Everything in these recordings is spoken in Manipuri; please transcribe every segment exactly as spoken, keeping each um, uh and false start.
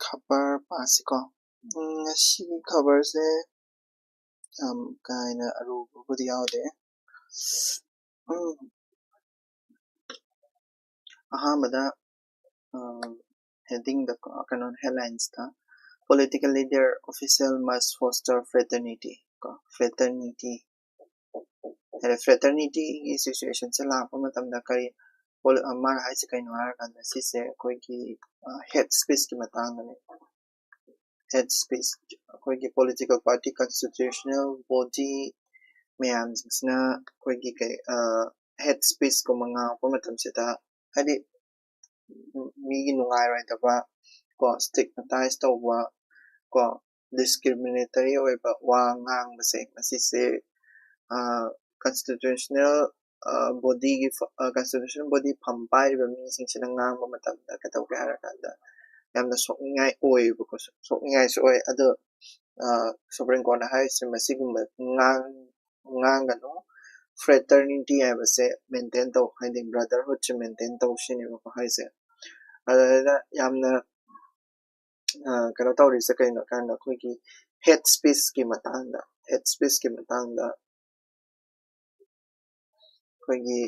ꯈꯕꯔ ꯄꯥꯁꯤꯀꯣ꯫ ꯎꯝ, ꯉꯁꯤꯒꯤ ꯈꯕꯔꯁꯦ ꯌꯥꯝ ꯀꯥ ꯍꯦꯟꯅ ꯑꯔꯨꯕꯕꯨꯗꯤ ꯌꯥꯎꯗꯦ꯫ ꯎꯝ, ꯑꯍꯥꯟꯕꯗ ꯍꯦꯗꯤꯡꯗ ꯀꯩꯅꯣ, ꯍꯦꯗꯂꯥꯏꯟꯁꯇ "Political leader official must foster fraternity" ꯀꯣ, fraternity ꯍꯥꯏꯗꯤ ꯐ꯭ꯔꯦꯇꯔꯅꯤꯇꯤꯒꯤ ꯁꯤꯆꯨꯋꯦꯁꯟꯁꯦ ꯂꯥꯛꯄ ꯃꯇꯝꯗ ꯀꯔꯤ, ꯃꯥꯅ ꯍꯥꯏꯁꯦ ꯀꯩꯅꯣ ꯍꯥꯏꯔꯀꯥꯟꯗ, ꯁꯤꯁꯦ ꯑꯩꯈꯣꯏꯒꯤ ꯍꯦꯠ ꯁ꯭ꯄꯤꯁꯀꯤ ꯃꯇꯥꯡꯗꯅꯦ꯫ ꯍꯦꯠ ꯁ꯭ꯄꯤꯁ, ꯑꯩꯈꯣꯏꯒꯤ ꯄꯣꯂꯤꯇꯤꯀꯦꯜ ꯄꯥꯔꯇꯤ, ꯀꯟꯁꯇꯤꯇ꯭ꯌꯨꯁꯅꯦꯜ ꯕꯣꯗꯤ ꯃꯌꯥꯝꯁꯤꯡꯁꯤꯅ ꯑꯩꯈꯣꯏꯒꯤ ꯀꯩ, ꯍꯦꯠ ꯁ꯭ꯄꯤꯁꯀꯨꯝꯕ ꯉꯥꯡꯉꯛꯄ ꯃꯇꯝꯁꯤꯗ, ꯍꯥꯏꯗꯤ ꯃꯤꯒꯤ ꯅꯨꯡꯉꯥꯏꯔꯣꯏꯗꯕ ꯀꯣ, ꯁ꯭ꯇꯤꯒꯃꯇꯥꯏꯖ ꯇꯧꯕ ꯀꯣ, ꯗꯤꯁꯀ꯭ꯔꯤꯃꯤꯅꯦꯇꯔꯤ ꯑꯣꯏꯕ ꯋꯥ ꯉꯥꯡꯕꯁꯦ, ꯃꯁꯤꯁꯦ ꯀꯟꯁꯇꯤꯇ꯭ꯌꯨꯁꯅꯦꯜ ꯕꯣꯗꯤꯒꯤ, ꯀꯟꯁꯇꯤꯇ꯭ꯌꯨꯁꯅꯦꯜ ꯕꯣꯗꯤ ꯐꯝ ꯄꯥꯏꯔꯤꯕ ꯃꯤꯁꯤꯡꯁꯤꯅ ꯉꯥꯡꯕ ꯃꯇꯝꯗ ꯀꯩꯗꯧꯒꯦ ꯍꯥꯏꯔꯀꯥꯟꯗ ꯌꯥꯝꯅ ꯁꯣꯛꯅꯤꯡꯉꯥꯏ ꯑꯣꯏꯌꯦꯕꯀꯣ꯫ ꯁꯣꯛꯅꯤꯡꯉꯥꯏꯁꯨ ꯑꯣꯏ꯫ ꯑꯗꯣ ꯁꯨꯄ꯭ꯔꯤꯝ ꯀꯣꯔꯠꯅ ꯍꯥꯏꯔꯤꯁꯦ ꯃꯁꯤꯒꯨꯝꯕ ꯉꯥꯡ ꯉꯥꯡꯒꯅꯨ, ꯐ꯭ꯔꯦꯇꯔꯅꯤꯇꯤ ꯍꯥꯏꯕꯁꯦ ꯃꯦꯟꯇꯦꯟ ꯇꯧ, ꯍꯥꯏꯗꯤ ꯕ꯭ꯔꯗꯔꯍꯨꯗꯁꯦ ꯃꯦꯟꯇꯦꯟ ꯇꯧ ꯁꯤꯅꯦꯕꯀꯣ ꯍꯥꯏꯁꯦ꯫ ꯑꯗꯨꯗ ꯌꯥꯝꯅ ꯀꯩꯅꯣ ꯇꯧꯔꯤꯁꯦ ꯀꯩꯅꯣ ꯀꯥꯟꯗ, ꯑꯩꯈꯣꯏꯒꯤ ꯍꯦꯠ ꯁ꯭ꯄꯤꯁꯀꯤ ꯃꯇꯥꯡꯗ, ꯍꯦꯠ ꯁ꯭ꯄꯤꯁꯀꯤ ꯃꯇꯥꯡꯗ ꯑꯩꯈꯣꯏꯒꯤ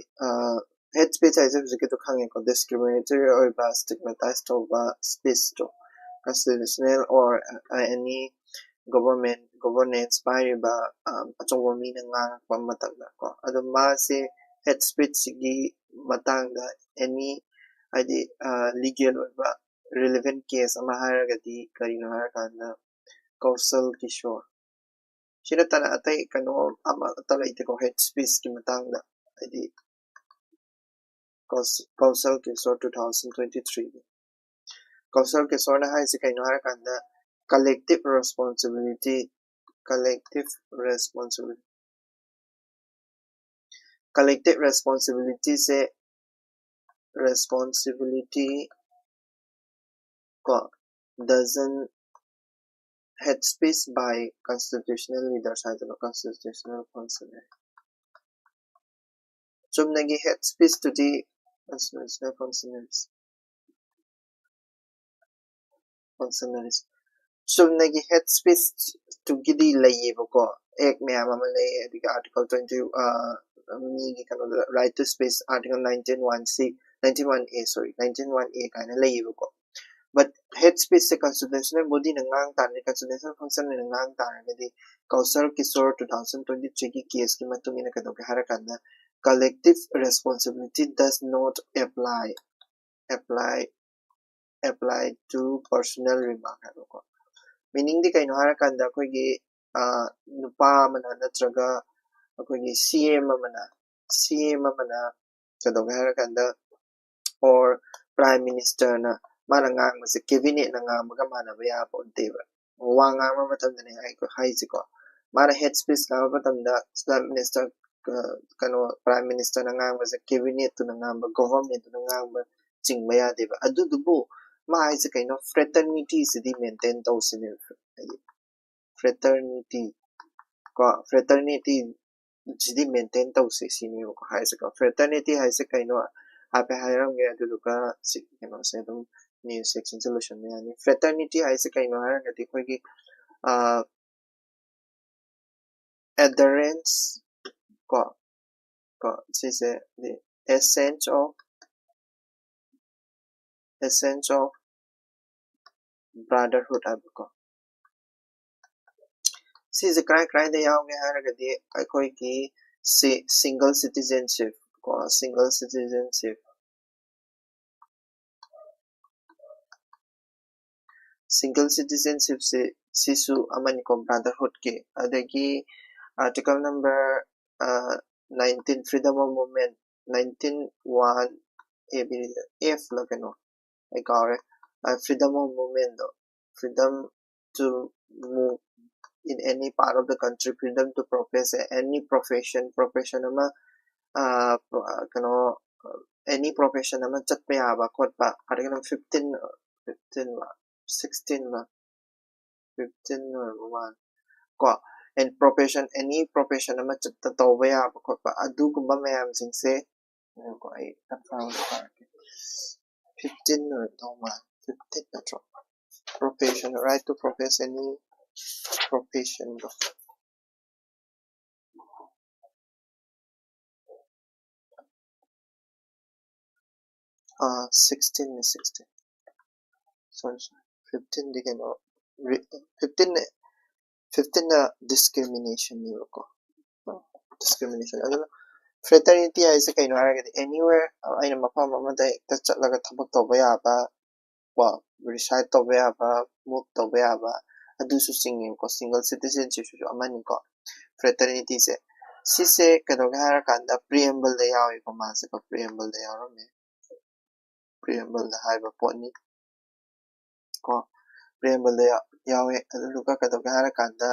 ꯍꯦꯠ ꯁ꯭ꯄꯤꯁ ꯍꯥꯏꯁꯦ ꯍꯧꯖꯤꯛꯀꯤꯗꯣ ꯈꯪꯉꯦꯀꯣ, ꯗꯤꯁꯀ꯭ꯔꯤꯃꯤꯅꯦꯇꯔꯤ ꯑꯣꯏꯕ, ꯁ꯭ꯇꯤꯒꯃꯇꯥꯏꯖ ꯇꯧꯕ ꯁ꯭ꯄꯤꯁꯇꯣ, ꯀꯟꯁꯇꯤꯇ꯭ꯌꯨꯁꯅꯦꯜ ꯑꯣꯔ ꯑꯦꯅꯤ ꯒꯣꯚꯔꯟꯃꯦꯟ, ꯒꯣꯚꯔꯅꯦꯟꯁ ꯄꯥꯏꯔꯤꯕ ꯑꯆꯧꯕ ꯃꯤꯅ ꯉꯥꯡꯉꯛꯄ ꯃꯇꯝꯗ ꯀꯣ꯫ ꯑꯗꯣ ꯃꯥꯁꯦ ꯍꯦꯠ ꯁ꯭ꯄꯤꯁꯁꯤꯒꯤ ꯃꯇꯥꯡꯗ ꯑꯦꯅꯤ, ꯍꯥꯏꯗꯤ ꯂꯤꯒꯦꯜ ꯑꯣꯏꯕ ꯔꯤꯂꯤꯚꯦꯟ ꯀꯦꯁ ꯑꯃ ꯍꯥꯏꯔꯒꯗꯤ ꯀꯔꯤꯅꯣ ꯍꯥꯏꯔꯀꯥꯟꯗ ꯀꯧꯁꯜ ꯀꯤꯁꯣꯔ, ꯁꯤ ꯅꯠꯇꯅ ꯑꯇꯩ ꯀꯩꯅꯣ ꯑꯃꯠꯇ ꯂꯩꯇꯦꯀꯣ ꯍꯦꯠ ꯁ꯭ꯄꯤꯁꯀꯤ ꯃꯇꯥꯡꯗ, ꯍꯥꯏꯗꯤ Kaushal Kishore two thousand twenty three꯫ Kaushal ꯀꯤꯁꯣꯔꯅ ꯍꯥꯏꯁꯦ ꯀꯩꯅꯣ ꯍꯥꯏꯔꯀꯥꯟꯗ, ꯀꯂꯦꯛꯇꯤꯚ ꯔꯦꯁꯄꯣꯟꯁꯤꯕꯤꯂꯤꯇꯤ, ꯀꯂꯦꯛꯇꯤꯚ ꯔꯦꯁꯄꯣꯟꯁꯤꯕꯤꯂꯤꯇꯤ, ꯀꯂꯦꯛꯇꯤꯚ ꯔꯦꯁꯄꯣꯟꯁꯤꯕꯤꯂꯤꯇꯤꯁꯦ, ꯔꯦꯁꯄꯣꯟꯁꯤꯕꯤꯂꯤꯇꯤ ꯀꯣ, doesn't head speech by constitutional leaders ꯍꯥꯏꯗꯅ, ꯀꯟꯁꯇꯤꯇ꯭ꯌꯨꯁꯅꯦꯜ ꯐꯪꯁꯟ ꯍꯥꯏ꯫ ꯆꯨꯝꯅꯒꯤ ꯍꯦꯠ ꯁ꯭ꯄꯤꯁꯇꯨꯗꯤ Constitutional functionaries. Functionaries. ꯆꯨꯝꯅꯒꯤ ꯍꯦꯠ ꯁ꯭ꯄꯤꯆꯇꯨꯒꯤꯗꯤ ꯂꯩꯌꯦꯕꯀꯣ, ꯑꯦꯛ ꯃꯌꯥꯝ ꯑꯃ ꯂꯩ, ꯑꯗꯒꯤ ꯑꯥꯔꯇꯤꯀꯜ ꯇ꯭ꯋꯦꯟꯇꯤ, ꯃꯤꯒꯤ ꯀꯩꯅꯣꯗ, right to speech, article nineteen one C, nineteen one A, sorry, nineteen one A ꯀꯥꯏꯅ ꯂꯩꯌꯦꯕꯀꯣ꯫ ꯕꯠ ꯍꯦꯠ ꯁ꯭ꯄꯤꯆꯁꯦ ꯀꯟꯁꯇꯤꯇ꯭ꯌꯨꯁꯅꯦꯜ ꯕꯣꯗꯤꯅ ꯉꯥꯡ ꯇꯥꯔꯒꯗꯤ, ꯀꯟꯁꯇꯤꯇ꯭ꯌꯨꯁꯅꯦꯜ ꯐꯪꯁꯟ ꯑꯣꯏꯅ ꯉꯥꯡ ꯇꯥꯔꯒꯗꯤ, Kaushal Kishore two thousand twenty ꯊ꯭ꯔꯤꯒꯤ ꯀꯦꯁꯀꯤ ꯃꯇꯨꯡ ꯏꯟꯅ ꯀꯩꯗꯧꯒꯦ ꯍꯥꯏꯔꯀꯥꯟꯗ, collective responsibility does not apply, apply, apply to personal remark ꯍꯥꯏꯕꯀꯣ꯫ ꯃꯤꯅꯤꯡꯗꯤ ꯀꯩꯅꯣ ꯍꯥꯏꯔꯀꯥꯟꯗ, ꯑꯩꯈꯣꯏꯒꯤ, ꯑ, ꯅꯨꯄꯥ ꯑꯃꯅ ꯅꯠꯇ꯭ꯔꯒ ꯑꯩꯈꯣꯏꯒꯤ ꯁꯤ ꯑꯦꯝ ꯑꯃꯅ, ꯁꯤ ꯑꯦꯝ ꯑꯃꯅ ꯀꯩꯗꯧꯒꯦ ꯍꯥꯏꯔꯀꯥꯟꯗ, ꯑꯣꯔ ꯄ꯭ꯔꯥꯏꯝ ꯃꯤꯅꯤꯁꯇꯔꯅ ꯃꯥꯅ ꯉꯥꯡꯕꯁꯦ ꯀꯦꯕꯤꯅꯦꯠꯅ ꯉꯥꯡꯕꯒ ꯃꯥꯟꯅꯕ ꯌꯥꯕ ꯅꯠꯇꯦꯕ꯫ ꯋꯥ ꯉꯥꯡꯕ ꯃꯇꯝꯗꯅꯦ ꯍꯥꯏ-, ꯍꯥꯏꯁꯦꯀꯣ꯫ ꯃꯥꯅ ꯍꯦꯠ ꯁ꯭ꯄꯤꯆ ꯉꯥꯡꯕ ꯃꯇꯝꯗ ꯄ꯭ꯔꯥꯏꯝ ꯃꯤꯅꯤꯁꯇꯔ, ꯑ, ꯀꯩꯅꯣ, ꯄ꯭ꯔꯥꯏꯝ ꯃꯤꯅꯤꯁꯇꯔꯅ ꯉꯥꯡꯕꯁꯦ ꯀꯦꯕꯤꯅꯦꯠꯇꯨꯅ ꯉꯥꯡꯕ, ꯒꯣꯚꯔꯟꯃꯦꯟꯠꯇꯨꯅ ꯉꯥꯡꯕ ꯆꯤꯡꯕ ꯌꯥꯗꯦꯕ꯫ ꯑꯗꯨꯗꯨꯕꯨ ꯃꯥ ꯍꯥꯏꯁꯦ ꯀꯩꯅꯣ? ꯐ꯭ꯔꯦꯇꯔꯅꯤꯇꯤꯁꯤꯗꯤ ꯃꯦꯟꯇꯦꯟ ꯇꯧꯁꯤꯅꯦꯕ꯫ ꯍꯥꯏꯗꯤ ꯐ꯭ꯔꯦꯇꯔꯅꯤꯇꯤ ꯀꯣ, ꯐ꯭ꯔꯦꯇꯔꯅꯤꯇꯤꯁꯤꯗꯤ ꯃꯦꯟꯇꯦꯟ ꯇꯧꯁꯦ ꯁꯤꯅꯦꯕꯀꯣ ꯍꯥꯏꯁꯦꯀꯣ꯫ ꯐ꯭ꯔꯦꯇꯔꯅꯤꯇꯤ ꯍꯥꯏꯁꯦ ꯀꯩꯅꯣ ꯍꯥꯏꯐꯦꯠ ꯍꯥꯏꯔꯝꯒꯦ, ꯑꯗꯨꯗꯨꯒ ꯁꯤ ꯀꯩꯅꯣꯁꯦ ꯑꯗꯨꯝ ꯅ꯭ꯌꯨꯁ ꯁꯦꯛꯁꯟꯁꯦ ꯂꯣꯏꯁꯟꯕ ꯌꯥꯅꯤ꯫ ꯐ꯭ꯔꯦꯇꯔꯅꯤꯇꯤ ꯍꯥꯏꯁꯦ ꯀꯩꯅꯣ ꯍꯥꯏꯔꯒꯗꯤ ꯑꯩꯈꯣꯏꯒꯤ, ꯑ, adherence ꯀꯣ, ꯀꯣ, ꯁꯤꯁꯦ essence of, essence of brotherhood ꯍꯥꯏꯕꯀꯣ꯫ ꯁꯤꯁꯦ ꯀꯔꯥꯏ ꯀꯔꯥꯏꯗ ꯌꯥꯎꯒꯦ ꯍꯥꯏꯔꯒꯗꯤ, ꯑꯩꯈꯣꯏꯒꯤ ꯁꯤ-, single citizenship ꯀꯣ, single citizenship, single citizenshipꯁꯦ ꯁꯤꯁꯨ ꯑꯃꯅꯤꯀꯣ brotherhoodꯀꯤ꯫ ꯑꯗꯒꯤ article number, ꯑ, nineteen, freedom of movement, nineteen one A B, F ꯂ ꯀꯩꯅꯣ, ꯑꯩ ꯀꯥꯎꯔꯦ꯫ ꯑ, freedom of movementꯗꯣ, freedom to move in any part of the country, freedom to profess any profession, profession ꯑꯃ, ꯑ, ꯀꯩꯅꯣ, any profession ꯑꯃ ꯆꯠꯄ ꯌꯥꯕ ꯈꯣꯠꯄ꯫ ꯑꯗꯒꯤ ꯑꯗꯨꯝ fifteen, fifteen ꯂ, sixteen ꯂ, fifteen ꯑꯣꯏꯔꯕ ꯃꯥꯜꯂꯦ꯫ ꯀꯣ, and profession, any profession ꯑꯃ ꯆꯠꯄ, ꯇꯧꯕ ꯌꯥꯕ ꯈꯣꯠꯄ, ꯑꯗꯨꯒꯨꯝꯕ ꯃꯌꯥꯝꯁꯤꯡꯁꯦ ꯉꯥꯏꯈꯣ, ꯑꯩ ꯀꯟꯐꯥꯔꯝ ꯇꯥꯔꯒꯦ꯫ ꯐꯤꯐꯇꯤꯟ ꯑꯣꯏꯔꯝꯗꯧ ꯃꯥꯜꯂꯦ꯫ ꯐꯤꯐꯇꯤꯟ ꯅꯠꯇ꯭ꯔꯣ? Profession, right to profess any profession ꯗꯣ꯫ ꯑꯥ, ꯁꯤꯛꯁꯇꯤꯟꯅꯦ, ꯁꯤꯛꯁꯇꯤꯟ꯫ ꯁꯣꯔꯤ, ꯁꯣꯔꯤ꯫ ꯐꯤꯐꯇꯤꯟꯗꯤ ꯀꯩꯅꯣ, ꯐꯤꯐꯇꯤꯟꯅꯦ, ꯐꯤꯐꯇꯤꯟꯅ ꯗꯤꯁꯀ꯭ꯔꯤꯃꯤꯅꯦꯁꯟꯅꯦꯕꯀꯣ꯫ ꯗꯤꯁꯀ꯭ꯔꯤꯃꯤꯅꯦꯁꯟ꯫ ꯑꯗꯨꯅ ꯐ꯭ꯔꯦꯇꯔꯅꯤꯇꯤ ꯍꯥꯏꯁꯦ ꯀꯩꯅꯣ ꯍꯥꯏꯔꯒꯗꯤ, ꯑꯦꯅꯤꯋꯦꯔ, ꯑꯩꯅ ꯃꯐꯝ ꯑꯃꯗ ꯍꯦꯛꯇ ꯆꯠꯂꯒ ꯊꯕꯛ ꯇꯧꯕ ꯌꯥꯕ, ꯀꯣ, ꯔꯤꯁꯥꯏꯠ ꯇꯧꯕ ꯌꯥꯕ, ꯃꯨꯚ ꯇꯧꯕ ꯌꯥꯕ, ꯑꯗꯨꯁꯨ ꯆꯤꯡꯉꯦꯕꯀꯣ꯫ ꯁꯤꯡꯒꯜ ꯁꯤꯇꯤꯖꯦꯟꯁꯤꯞꯁꯤꯁꯨ ꯑꯃꯅꯤꯀꯣ, ꯐ꯭ꯔꯦꯇꯔꯅꯤꯇꯤꯁꯦ꯫ ꯁꯤꯁꯦ ꯀꯩꯗꯧꯒꯦ ꯍꯥꯏꯔꯀꯥꯟꯗ ꯄ꯭ꯔꯤꯑꯦꯝꯕꯜꯗ ꯌꯥꯎꯋꯦꯀꯣ, ꯃꯥꯁꯦꯀꯣ, ꯄ꯭ꯔꯤꯑꯦꯝꯕꯜꯗ ꯌꯥꯎꯔꯝꯃꯦ꯫ ꯄ꯭ꯔꯤꯑꯦꯝꯕꯜꯗ ꯍꯥꯏꯕ ꯄꯣꯠꯅꯤ ꯀꯣ꯫ ꯄ꯭ꯔꯤꯑꯦꯝꯕꯜꯗ ꯌꯥꯎ-, ꯌꯥꯎꯋꯦ꯫ ꯑꯗꯨꯗꯨꯒ ꯀꯩꯗꯧꯒꯦ ꯍꯥꯏꯔꯀꯥꯟꯗ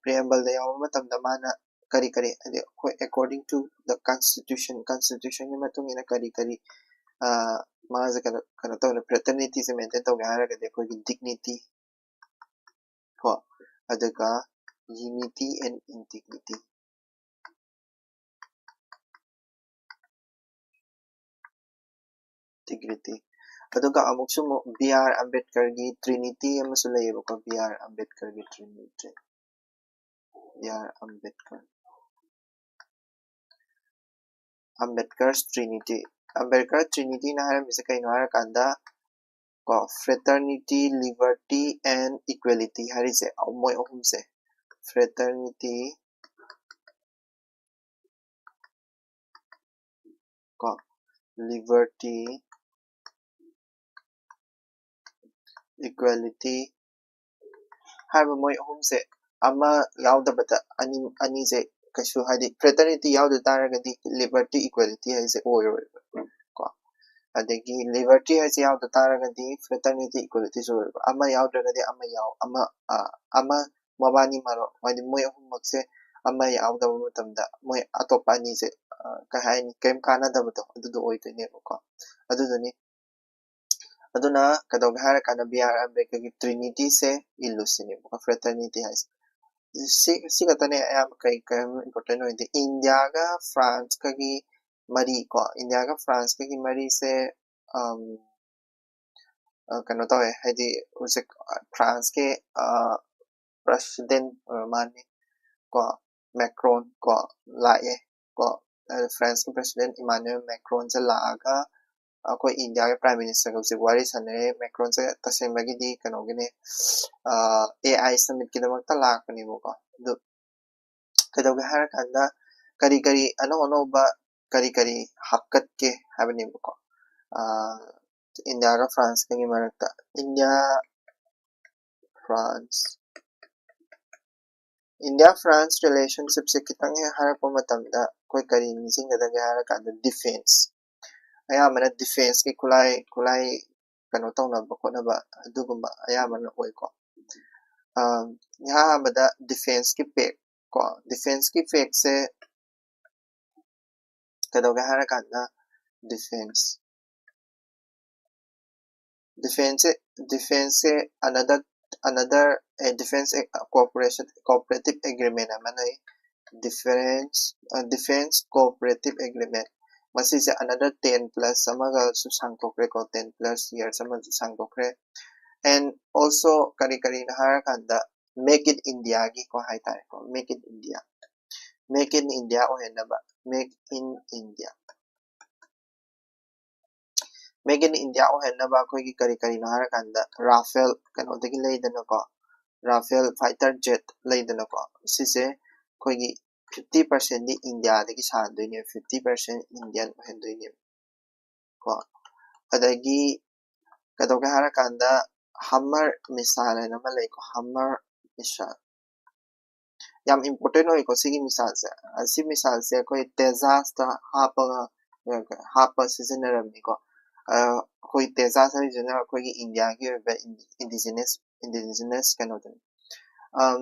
ꯄ꯭ꯔꯤꯑꯦꯝꯕꯜꯗ ꯌꯥꯎꯕ ꯃꯇꯝꯗ ꯃꯥꯅ ꯀꯔꯤ ꯀꯔꯤ, ꯍꯥꯏꯗꯤ ꯑꯩꯈꯣꯏ according to the constitution, ꯀꯟꯁꯇꯤꯇ꯭ꯌꯨꯁꯟꯒꯤ ꯃꯇꯨꯡ ꯏꯟꯅ ꯀꯔꯤ ꯀꯔꯤ, ꯑꯥ, ꯃꯥꯁꯦ ꯀꯩꯅꯣ, ꯀꯩꯅꯣ ꯇꯧꯅ, ꯐ꯭ꯔꯦꯇꯔꯅꯤꯇꯤꯁꯦ ꯃꯦꯟꯇꯦꯟ ꯇꯧꯒꯦ ꯍꯥꯏꯔꯒꯗꯤ ꯑꯩꯈꯣꯏꯒꯤ ꯗꯤꯒꯅꯤꯇꯤ ꯀꯣ, ꯑꯗꯨꯒ unity and integrity, ꯗꯤꯒꯅꯤꯇꯤ꯫ ꯑꯗꯨꯒ ꯑꯃꯨꯛꯁꯨ ꯑꯃꯨꯛ ꯕꯤ ꯑꯥꯔ ꯑꯝꯕꯦꯗꯀꯔꯒꯤ ꯇ꯭ꯔꯤꯅꯤꯇꯤ ꯑꯃꯁꯨ ꯂꯩꯌꯦꯕꯀꯣ, ꯕꯤ ꯑꯥꯔ ꯑꯝꯕꯦꯗꯀꯔꯒꯤ trinity, B R Ambedkar, Ambedkar trinity. Ambedkar ꯇ꯭ꯔꯤꯅꯤꯇꯤꯅ ꯍꯥꯏꯔꯝꯃꯤꯁꯦ ꯀꯩꯅꯣ ꯍꯥꯏꯔꯀꯥꯟꯗ, ꯀꯣ, fraternity, liberty and equality ꯍꯥꯏꯔꯤꯁꯦ, ꯃꯣꯏ ꯑꯍꯨꯝꯁꯦ, fraternity, ꯀꯣ, liberty, equality ꯍꯥꯏꯕ ꯃꯣꯏ ꯑꯍꯨꯝꯁꯦ ꯑꯃ ꯌꯥꯎꯗꯕꯗ ꯑꯅꯤ, ꯑꯅꯤꯁꯦ ꯀꯩꯁꯨ, ꯍꯥꯏꯗꯤ fraternity ꯌꯥꯎꯗ ꯇꯥꯔꯒꯗꯤ liberty, equality ꯍꯥꯏꯁꯦ ꯑꯣꯏꯔꯣꯏꯕ ꯀꯣ꯫ ꯑꯗꯒꯤ liberty ꯍꯥꯏꯁꯦ ꯌꯥꯎꯗ ꯇꯥꯔꯒꯗꯤ fraternity, equalityꯁꯨ ꯑꯣꯏꯔꯣꯏꯕ꯫ ꯑꯃ ꯌꯥꯎꯗ꯭ꯔꯒꯗꯤ ꯑꯃ ꯌꯥꯎ-, ꯑꯃ, ꯑ, ꯑꯃ, ꯃꯕꯥꯅꯤ ꯃꯔꯛ, ꯍꯥꯏꯗꯤ ꯃꯣꯏ ꯑꯍꯨꯝꯃꯛꯁꯦ ꯑꯃ ꯌꯥꯎꯗꯕ ꯃꯇꯝꯗ ꯃꯣꯏ ꯑꯇꯣꯞꯄ ꯑꯅꯤꯁꯦ, ꯑ, ꯀꯩ ꯍꯥꯏꯅꯤ, ꯀꯩꯝ ꯀꯥꯟꯅꯗꯕꯗꯣ ꯑꯗꯨꯗꯣ ꯑꯣꯏꯗꯣꯏꯅꯦꯕꯀꯣ꯫ ꯑꯗꯨꯗꯨꯅꯤ꯫ ꯑꯗꯨꯅ ꯀꯩꯗꯧꯒꯦ ꯍꯥꯏꯔꯀꯥꯟꯗ ꯕꯤ ꯑꯥꯔ ꯑꯝꯕꯦꯗꯀꯔꯒꯤ ꯇ꯭ꯔꯤꯅꯤꯇꯤꯁꯦ ꯏꯜꯂꯨ ꯁꯤꯅꯦꯕꯀꯣ, fraternity ꯍꯥꯏꯁꯦ꯫ ꯁꯤ, ꯁꯤ ꯈꯛꯇꯅꯦ ꯑꯌꯥꯝꯕ ꯀꯩ, ꯀꯩꯝ important ꯑꯣꯏꯗꯦ꯫ ꯏꯟꯗꯤꯌꯥꯒ ꯐ꯭ꯔꯥꯟꯁꯀꯒꯤ ꯃꯔꯤ ꯀꯣ, ꯏꯟꯗꯤꯌꯥꯒ ꯐ꯭ꯔꯥꯟꯁꯀꯒꯤ ꯃꯔꯤꯁꯦ, ꯑꯝ, ꯑ, ꯀꯩꯅꯣ ꯇꯧꯋꯦ, ꯍꯥꯏꯗꯤ ꯍꯧꯖꯤꯛ, ꯑ, ꯐ꯭ꯔꯥꯟꯁꯀꯤ, ꯑ, president ꯑꯣꯏꯔ ꯃꯥꯜꯂꯦ ꯀꯣ, ꯃꯦꯀ꯭ꯔꯣꯟ ꯀꯣ, ꯂꯥꯛꯑꯦ ꯀꯣ, ꯑ, ꯐ꯭ꯔꯥꯟꯁꯀꯤ president Emmanuel Macronꯁꯦ ꯂꯥꯛꯑꯒ ꯑꯩꯈꯣꯏ ꯏꯟꯗꯤꯌꯥꯒꯤ prime ministerꯒ ꯍꯧꯖꯤꯛ ꯋꯥꯔꯤ ꯁꯥꯟꯅꯔꯦ꯫ ꯃꯦꯀ꯭ꯔꯣꯟꯁꯦ ꯇꯁꯦꯡꯕꯒꯤꯗꯤ ꯀꯩꯅꯣꯒꯤꯅꯦ, ꯑ, AI summitꯀꯤꯗꯃꯛꯇ ꯂꯥꯛꯄꯅꯦꯕꯀꯣ꯫ ꯑꯗꯨ ꯀꯩꯗꯧꯒꯦ ꯍꯥꯏꯔꯀꯥꯟꯗ ꯀꯔꯤ ꯀꯔꯤ ꯑꯅꯧ ꯑꯅꯧꯕ ꯀꯔꯤ ꯀꯔꯤ ꯍꯥꯞꯀꯠꯀꯦ ꯍꯥꯏꯕꯅꯦꯕꯀꯣ꯫ ꯑ, ꯏꯟꯗꯤꯌꯥꯒ ꯐ꯭ꯔꯥꯟꯁꯀꯒꯤ ꯃꯔꯛꯇ, ꯏꯟꯗꯤꯌꯥ, ꯐ꯭ꯔꯥꯟꯁ, ꯏꯟꯗꯤꯌꯥ ꯐ꯭ꯔꯥꯟꯁ relationshipꯁꯦ ꯈꯤꯇꯪ ꯍꯦꯛ ꯍꯥꯏꯔꯛꯄ ꯃꯇꯝꯗ ꯑꯩꯈꯣꯏ ꯀꯔꯤ ꯅꯤꯡꯁꯤꯡꯒꯗꯒꯦ ꯍꯥꯏꯔꯀꯥꯟꯗ defence, ꯑꯌꯥꯝꯕꯅ defenceꯀꯤ ꯈꯨꯠꯂꯥꯏ, ꯈꯨꯠꯂꯥꯏ ꯀꯩꯅꯣ ꯇꯧꯅꯕ ꯈꯣꯠꯅꯕ ꯑꯗꯨꯒꯨꯝꯕ ꯑꯌꯥꯝꯕꯅ ꯑꯣꯏꯀꯣ꯫ ꯑꯝ, ꯏꯍꯥꯟ ꯍꯥꯟꯕꯗ defenceꯀꯤ pact ꯀꯣ, defenceꯀꯤ pactꯁꯦ ꯀꯩꯗꯧꯒꯦ ꯍꯥꯏꯔꯀꯥꯟꯗ defence, defenceꯁꯦ, defenceꯁꯦ another, another, ꯑꯦ, defence cooperation, cooperative agreement ꯑꯃ ꯂꯩ, defence, ꯑ, defence cooperative agreement꯫ ꯃꯁꯤꯁꯦ another ten plus ꯑꯃꯒꯁꯨ ꯁꯥꯡꯗꯣꯛꯈ꯭ꯔꯦꯀꯣ, ten plus years ꯑꯃꯁꯨ ꯁꯥꯡꯗꯣꯛꯈ꯭ꯔꯦ꯫ And also ꯀꯔꯤ ꯀꯔꯤꯅꯣ ꯍꯥꯏꯔꯀꯥꯟꯗ Make in Indiaꯒꯤꯀꯣ ꯍꯥꯏꯇꯥꯔꯦꯀꯣ, Make in India, Make in India ꯑꯣꯏꯍꯟꯅꯕ, Make in India, Make in India ꯑꯣꯏꯍꯟꯅꯕ ꯑꯩꯈꯣꯏꯒꯤ ꯀꯔꯤ ꯀꯔꯤꯅꯣ ꯍꯥꯏꯔꯀꯥꯟꯗ Rafale ꯀꯩꯅꯣꯗꯒꯤ ꯂꯩꯗꯅꯀꯣ, Rafale fighter jet ꯂꯩꯗꯅꯀꯣ, ꯁꯤꯁꯦ ꯑꯩꯈꯣꯏꯒꯤ fifty percentꯗꯤ ꯏꯟꯗꯤꯌꯥꯗꯒꯤ ꯁꯥꯗꯣꯏꯅꯦ, fifty percent Indian ꯑꯣꯏꯍꯟꯗꯣꯏꯅꯦꯕ ꯀꯣ꯫ ꯑꯗꯒꯤ ꯀꯩꯗꯧꯒꯦ ꯍꯥꯏꯔꯀꯥꯟꯗ Hammer missile ꯍꯥꯏꯅ ꯑꯃ ꯂꯩꯀꯣ, Hammer missile꯫ ꯌꯥꯝ important ꯑꯣꯏꯀꯣ ꯁꯤꯒꯤ missileꯁꯦ꯫ ꯑ, ꯁꯤ missileꯁꯦ ꯑꯩꯈꯣꯏ Tejasꯇ ꯍꯥꯞꯄꯒ, ꯑ, ꯍꯥꯞꯄ ꯁꯤꯖꯤꯟꯅꯔꯝꯃꯤꯀꯣ꯫ ꯑ, ꯑꯩꯈꯣꯏ Tejas ꯍꯥꯏꯔꯤꯁꯤꯅ ꯑꯩꯈꯣꯏꯒꯤ ꯏꯟꯗꯤꯌꯥꯒꯤ ꯑꯣꯏꯕ ꯏꯟ-, indigenous, indigenous ꯀꯩꯅꯣꯗꯨꯅꯤ꯫ ꯑꯝ,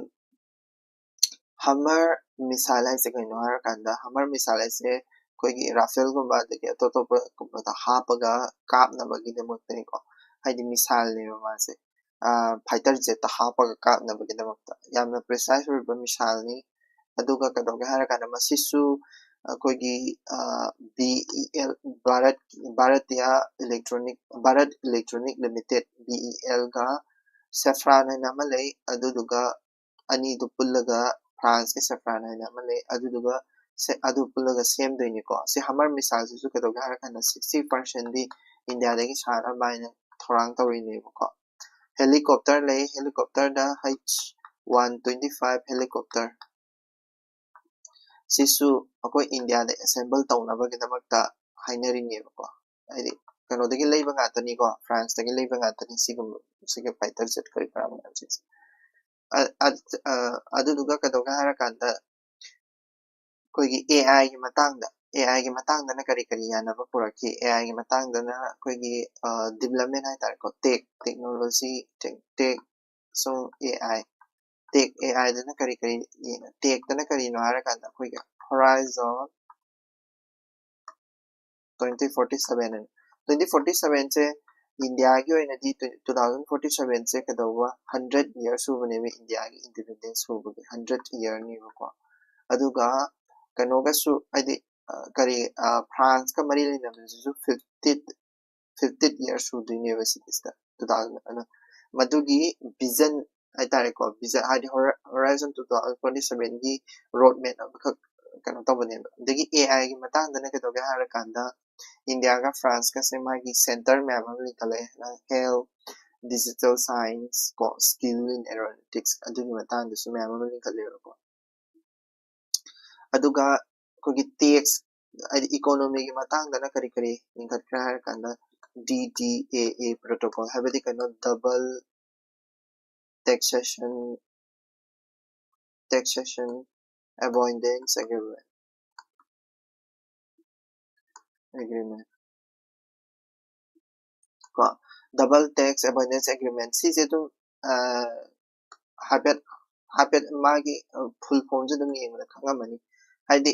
Hammer missile ꯍꯥꯏꯁꯦ ꯀꯩꯅꯣ ꯍꯥꯏꯔꯀꯥꯟꯗ, Hammer missile ꯍꯥꯏꯁꯦ ꯑꯩꯈꯣꯏꯒꯤ Rafaleꯒꯨꯝꯕ ꯑꯗꯒꯤ ꯑꯇꯣꯞ ꯑꯇꯣꯞꯄꯒꯨꯝꯕꯗ ꯍꯥꯞꯄꯒ ꯀꯥꯞꯅꯕꯒꯤꯗꯃꯛꯇꯅꯤꯀꯣ꯫ ꯍꯥꯏꯗꯤ missileꯅꯦꯕ ꯃꯥꯁꯦ꯫ ꯑ, fighter jetꯇ ꯍꯥꯞꯄꯒ ꯀꯥꯞꯅꯕꯒꯤꯗꯃꯛꯇ ꯌꯥꯝꯅ precise ꯑꯣꯏꯕ missileꯅꯤ꯫ ꯑꯗꯨꯒ ꯀꯩꯗꯧꯒꯦ ꯍꯥꯏꯔꯀꯥꯟꯗ ꯃꯁꯤꯁꯨ, ꯑꯩꯈꯣꯏꯒꯤ B E L, Bharat, Bharatiya Electronic, Bharat Electronic Limited, B E ꯑꯦꯜꯒ ꯁꯦꯐ꯭ꯔꯥꯟ ꯍꯥꯏꯅ ꯑꯃ ꯂꯩ, ꯑꯗꯨꯗꯨꯒ ꯑꯅꯤꯗꯨ ꯄꯨꯜꯂꯒ ꯐ꯭ꯔꯥꯟꯁꯀꯤ ꯁꯦꯐ꯭ꯔꯥꯟ ꯍꯥꯏꯅ ꯑꯃ ꯂꯩ, ꯑꯗꯨꯗꯨꯒ ꯑꯗꯨ ꯄꯨꯜꯂꯒ ꯁꯦꯝꯗꯣꯏꯅꯤꯀꯣ꯫ ꯁꯤ ꯍꯃꯔ ꯃꯤꯁꯥꯏꯜꯁꯤꯁꯨ ꯀꯩꯗꯧꯒꯦ ꯍꯥꯏꯔ ꯀꯥꯟꯗ ꯁꯤꯛꯁꯇꯤ ꯄꯥꯔꯁꯦꯟꯗꯤ ꯏꯟꯗꯤꯌꯥꯗꯒꯤ ꯁꯥꯅꯕ ꯍꯥꯏꯅ ꯊꯧꯔꯥꯡ ꯇꯧꯔꯤꯅꯦꯕꯀꯣ꯫ ꯍꯦꯂꯤꯀꯣꯞꯇꯔ ꯂꯩ, ꯍꯦꯂꯤꯀꯣꯞꯇꯔꯗ H one twenty five helicopter, ꯁꯤꯁꯨ ꯑꯩꯈꯣꯏ ꯏꯟꯗꯤꯌꯥꯗ ꯑꯦꯁꯦꯝꯕꯜ ꯇꯧꯅꯕꯒꯤꯗꯃꯛꯇ ꯍꯥꯏꯅꯔꯤꯅꯦꯕꯀꯣ꯫ ꯍꯥꯏꯗꯤ ꯀꯩꯅꯣꯗꯒꯤ ꯂꯩꯕ ꯉꯥꯛꯇꯅꯤꯀꯣ, ꯐ꯭ꯔꯥꯟꯁꯇꯒꯤ ꯂꯩꯕ ꯉꯥꯛꯇꯅꯤ ꯁꯤꯒꯨꯝꯕ, ꯁꯤꯒꯤ ꯐꯥꯏꯇꯔ ꯖꯦꯠ ꯀꯔꯤ ꯀꯔꯥ ꯃꯌꯥꯝꯁꯤꯡꯁꯦ꯫ ꯑ-, ꯑ-, ꯑ-, ꯑꯗꯨꯗꯨꯒ ꯀꯩꯗꯧꯒꯦ ꯍꯥꯏꯔꯀꯥꯟꯗ ꯑꯩꯈꯣꯏꯒꯤ ꯑꯦ ꯑꯥꯏꯒꯤ ꯃꯇꯥꯡꯗ, ꯑꯦ ꯑꯥꯏꯒꯤ ꯃꯇꯥꯡꯗꯅ ꯀꯔꯤ ꯀꯔꯤ ꯌꯥꯅꯕ ꯄꯨꯔꯛꯈꯤ? ꯑꯦ ꯑꯥꯏꯒꯤ ꯃꯇꯥꯡꯗꯅ ꯑꯩꯈꯣꯏꯒꯤ, ꯑ, ꯗꯤꯕꯂꯞꯃꯦꯟ ꯍꯥꯏꯇꯥꯔꯦꯀꯣ, ꯇꯦꯛ, ꯇꯦꯛꯅꯣꯂꯣꯖꯤ, ꯇꯦꯛ, ꯇꯦꯛ, ꯁꯨꯝ ꯑꯦ ꯑꯥꯏ, ꯇꯦꯛ ꯑꯦ ꯑꯥꯏꯗꯅ ꯀꯔꯤ ꯀꯔꯤ, ꯇꯦꯛꯇꯅ ꯀꯔꯤꯅꯣ ꯍꯥꯏꯔꯀꯥꯟꯗ ꯑꯩꯈꯣꯏꯒꯤ ꯍꯣꯔꯥꯏꯖꯣꯟ ꯇ꯭ꯋꯦꯟꯇꯤ ꯐꯣꯔꯇꯤ ꯁꯚꯦꯟ ꯍꯥꯏꯅ꯫ ꯇ꯭ꯋꯦꯟꯇꯤ ꯐꯣꯔꯇꯤ ꯁꯚꯦꯟꯁꯦ ꯏꯟꯗꯤꯌꯥꯒꯤ ꯑꯣꯏꯅꯗꯤ ꯇꯨ ꯊꯥꯎꯖꯟ ꯐꯣꯔꯇꯤ ꯁꯚꯦꯟꯁꯦ ꯀꯩꯗꯧꯕ ꯍꯟꯗ꯭ꯔꯦꯠ ꯏꯌꯔ ꯁꯨꯕꯅꯦꯕ, ꯏꯟꯗꯤꯌꯥꯒꯤ ꯏꯟꯗꯤꯄꯦꯟꯗꯦꯟꯁ ꯁꯨꯕꯒꯤ ꯍꯟꯗ꯭ꯔꯦꯠ ꯏꯌꯔꯅꯦꯕꯀꯣ꯫ ꯑꯗꯨꯒ ꯀꯩꯅꯣꯒꯁꯨ ꯍꯥꯏꯗꯤ, ꯑ, ꯀꯔꯤ, ꯑ, ꯐ꯭ꯔꯥꯟꯁꯀ ꯃꯔꯤ ꯂꯩꯅꯕꯁꯤꯁꯨ ꯐꯤꯐꯇꯤ, ꯐꯤꯐꯇꯤ ꯏꯌꯔ ꯁꯨꯗꯣꯏꯅꯦꯕ ꯁꯤꯒꯤꯁꯤꯗ, ꯇꯨ ꯊꯥꯎꯖꯟ, ꯑꯗꯣ ꯃꯗꯨꯒꯤ ꯚꯤꯖꯟ ꯍꯥꯏꯇꯥꯔꯦꯀꯣ, ꯚꯤꯖꯟ ꯍꯥꯏꯗꯤ ꯍꯣꯔꯥꯏꯖꯟ ꯇꯨ ꯊꯥꯎꯖꯟ ꯐꯣꯔꯇꯤ ꯁꯚꯦꯟꯒꯤ ꯔꯣꯗ ꯃꯦꯞ ꯑꯃꯈꯛ ꯀꯩꯅꯣ ꯇꯧꯕꯅꯦꯕ꯫ ꯑꯗꯒꯤ ꯑꯦ ꯑꯥꯏꯒꯤ ꯃꯇꯥꯡꯗꯅ ꯀꯩꯗꯧꯒꯦ ꯍꯥꯏꯔꯀꯥꯟꯗ ꯏꯟꯗꯤꯌꯥꯒ ꯐ꯭ꯔꯥꯟꯁꯀꯁꯦ ꯃꯥꯒꯤ ꯁꯦꯟꯇꯔ ꯃꯌꯥꯝ ꯑꯃ ꯂꯤꯡꯈꯠꯂꯛꯑꯦ, ꯍꯦꯜꯊ, ꯗꯤꯖꯤꯇꯦꯜ ꯁꯥꯏꯟꯁ ꯀꯣ, ꯁ꯭ꯀꯤꯜ ꯏꯟ ꯑꯦꯔꯣꯅꯣꯇꯤꯛꯁ ꯑꯗꯨꯒꯤ ꯃꯇꯥꯡꯗꯁꯨ ꯃꯌꯥꯝ ꯑꯃ ꯂꯤꯡꯈꯠꯂꯦꯕꯀꯣ꯫ ꯑꯗꯨꯒ ꯑꯩꯈꯣꯏꯒꯤ ꯇꯦꯛꯁ, ꯍꯥꯏꯗꯤ ꯏꯀꯣꯅꯣꯃꯤꯒꯤ ꯃꯇꯥꯡꯗꯅ ꯀꯔꯤ ꯀꯔꯤ ꯂꯤꯡꯈꯠꯈ꯭ꯔꯦ ꯍꯥꯏꯔꯀꯥꯟꯗ ꯗꯤ ꯗꯤ ꯑꯦ ꯑꯦ ꯄ꯭ꯔꯣꯇꯣꯀꯣꯜ, ꯍꯥꯏꯕꯗꯤ ꯀꯩꯅꯣ, double taxation, taxation avoidance agreement, agreement ꯀꯣ, ꯗꯕꯜ ꯇꯦꯛꯁ ꯑꯦꯚꯣꯏꯗꯦꯟꯁ ꯑꯦꯒ꯭ꯔꯤꯃꯦꯟ ꯁꯤꯁꯦ ꯑꯗꯨꯝ, ꯑ, ꯍꯥꯏꯐꯦꯠ, ꯍꯥꯏꯐꯦꯠ ꯃꯥꯒꯤ, ꯑ, ꯐꯨꯜ ꯐꯣꯝꯁꯦ ꯑꯗꯨꯝ ꯌꯦꯡꯕꯗ ꯈꯪꯉꯝꯃꯅꯤ꯫ ꯍꯥꯏꯗꯤ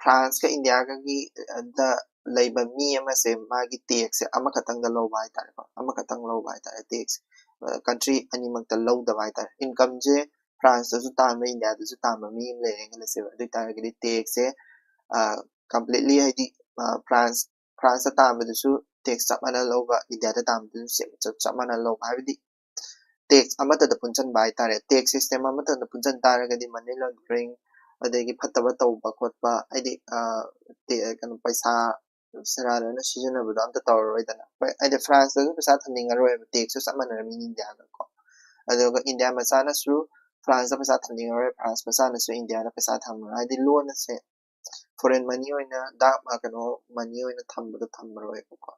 ꯐ꯭ꯔꯥꯟꯁꯀ ꯏꯟꯗꯤꯌꯥꯒꯒꯤ, ꯑ, ꯗ ꯂꯩꯕ ꯃꯤ ꯑꯃꯁꯦ ꯃꯥꯒꯤ ꯇꯦꯛꯁꯁꯦ ꯑꯃꯈꯛꯇꯪꯗ ꯂꯧꯕ ꯍꯥꯏꯇꯥꯔꯦꯀꯣ, ꯑꯃꯈꯛꯇꯪ ꯂꯧꯕ ꯍꯥꯏꯇꯥꯔꯦ ꯇꯦꯛꯁ, ꯑ, ꯀꯟꯇ꯭ꯔꯤ ꯑꯅꯤꯃꯛꯇ ꯂꯧꯗꯕ ꯍꯥꯏꯇꯥꯔꯦ꯫ ꯏꯟꯀꯝꯁꯦ ꯐ꯭ꯔꯥꯟꯁꯇꯁꯨ ꯇꯥꯟꯕ, ꯏꯟꯗꯤꯌꯥꯗꯁꯨ ꯇꯥꯟꯕ ꯃꯤ ꯑꯃ ꯂꯩꯔꯦ ꯈꯜꯂꯁꯦꯕ꯫ ꯑꯗꯨ ꯑꯣꯏ ꯇꯥꯔꯒꯗꯤ ꯇꯦꯛꯁꯁꯦ ꯀꯝꯄ꯭ꯂꯤꯠꯂꯤ ꯍꯥꯏꯗꯤ ꯐ꯭ꯔꯥꯟꯁ ꯐ꯭ꯔꯥꯟꯁꯇ ꯇꯥꯟꯕꯗꯨꯁꯨ ꯇꯦꯛꯁ ꯆꯞ ꯃꯥꯟꯅ ꯂꯧꯕ, ꯏꯟꯗꯤꯌꯥꯗ ꯇꯥꯟꯕꯗꯨꯁꯨ ꯆꯞ ꯆꯞ ꯃꯥꯟꯅ ꯂꯧꯕ, ꯍꯥꯏꯕꯗꯤ ꯇꯦꯛꯁ ꯑꯃꯠꯇꯗ ꯄꯨꯟꯁꯤꯟꯕ ꯍꯥꯏꯇꯥꯔꯦ꯫ ꯇꯦꯛꯁ ꯁꯤꯁꯇꯦꯝ ꯑꯃꯠꯇꯗ ꯄꯨꯟꯁꯤꯟ ꯇꯥꯔꯒꯗꯤ ꯃꯅꯤ ꯂꯣꯟꯗ꯭ꯔꯤꯡ, ꯑꯗꯒꯤ ꯐꯠꯇꯕ ꯇꯧꯕ ꯈꯣꯠꯄ, ꯍꯥꯏꯗꯤ ꯀꯩꯅꯣ ꯄꯩꯁꯥ ꯁꯦꯔꯥꯟ ꯂꯣꯏꯅ ꯁꯤꯖꯤꯟꯅꯕꯗꯣ ꯑꯝꯇ ꯇꯧꯔꯔꯣꯏꯗꯅ꯫ ꯍꯥꯏꯗꯤ ꯐ꯭ꯔꯥꯟꯁꯇꯁꯨ ꯄꯩꯁꯥ ꯊꯝꯅꯤꯡꯉꯔꯣꯏꯕ, ꯇꯦꯛꯁꯁꯨ ꯆꯞ ꯃꯥꯟꯅꯔꯝꯃꯤꯅ ꯏꯟꯗꯤꯌꯥꯒ ꯀꯣ꯫ ꯑꯗꯨꯒ ꯏꯟꯗꯤꯌꯥ ꯃꯆꯥꯅꯁꯨ ꯐ꯭ꯔꯥꯟꯁꯇ ꯄꯩꯁꯥ ꯊꯝꯅꯤꯡꯉꯔꯣꯏ, ꯐ꯭ꯔꯥꯟꯁ ꯃꯆꯥꯅꯁꯨ ꯏꯟꯗꯤꯌꯥꯗ ꯄꯩꯁꯥ ꯊꯝꯃꯔꯣꯏ꯫ ꯍꯥꯏꯗꯤ ꯂꯣꯟ ꯑꯁꯦ ꯐꯣꯔꯦꯟ ꯃꯅꯤ ꯑꯣꯏꯅ ꯗꯥꯛ ꯀꯩꯅꯣ ꯃꯅꯤ ꯑꯣꯏꯅ ꯊꯝꯕꯗꯣ ꯊꯝꯃꯔꯣꯏꯕꯀꯣ꯫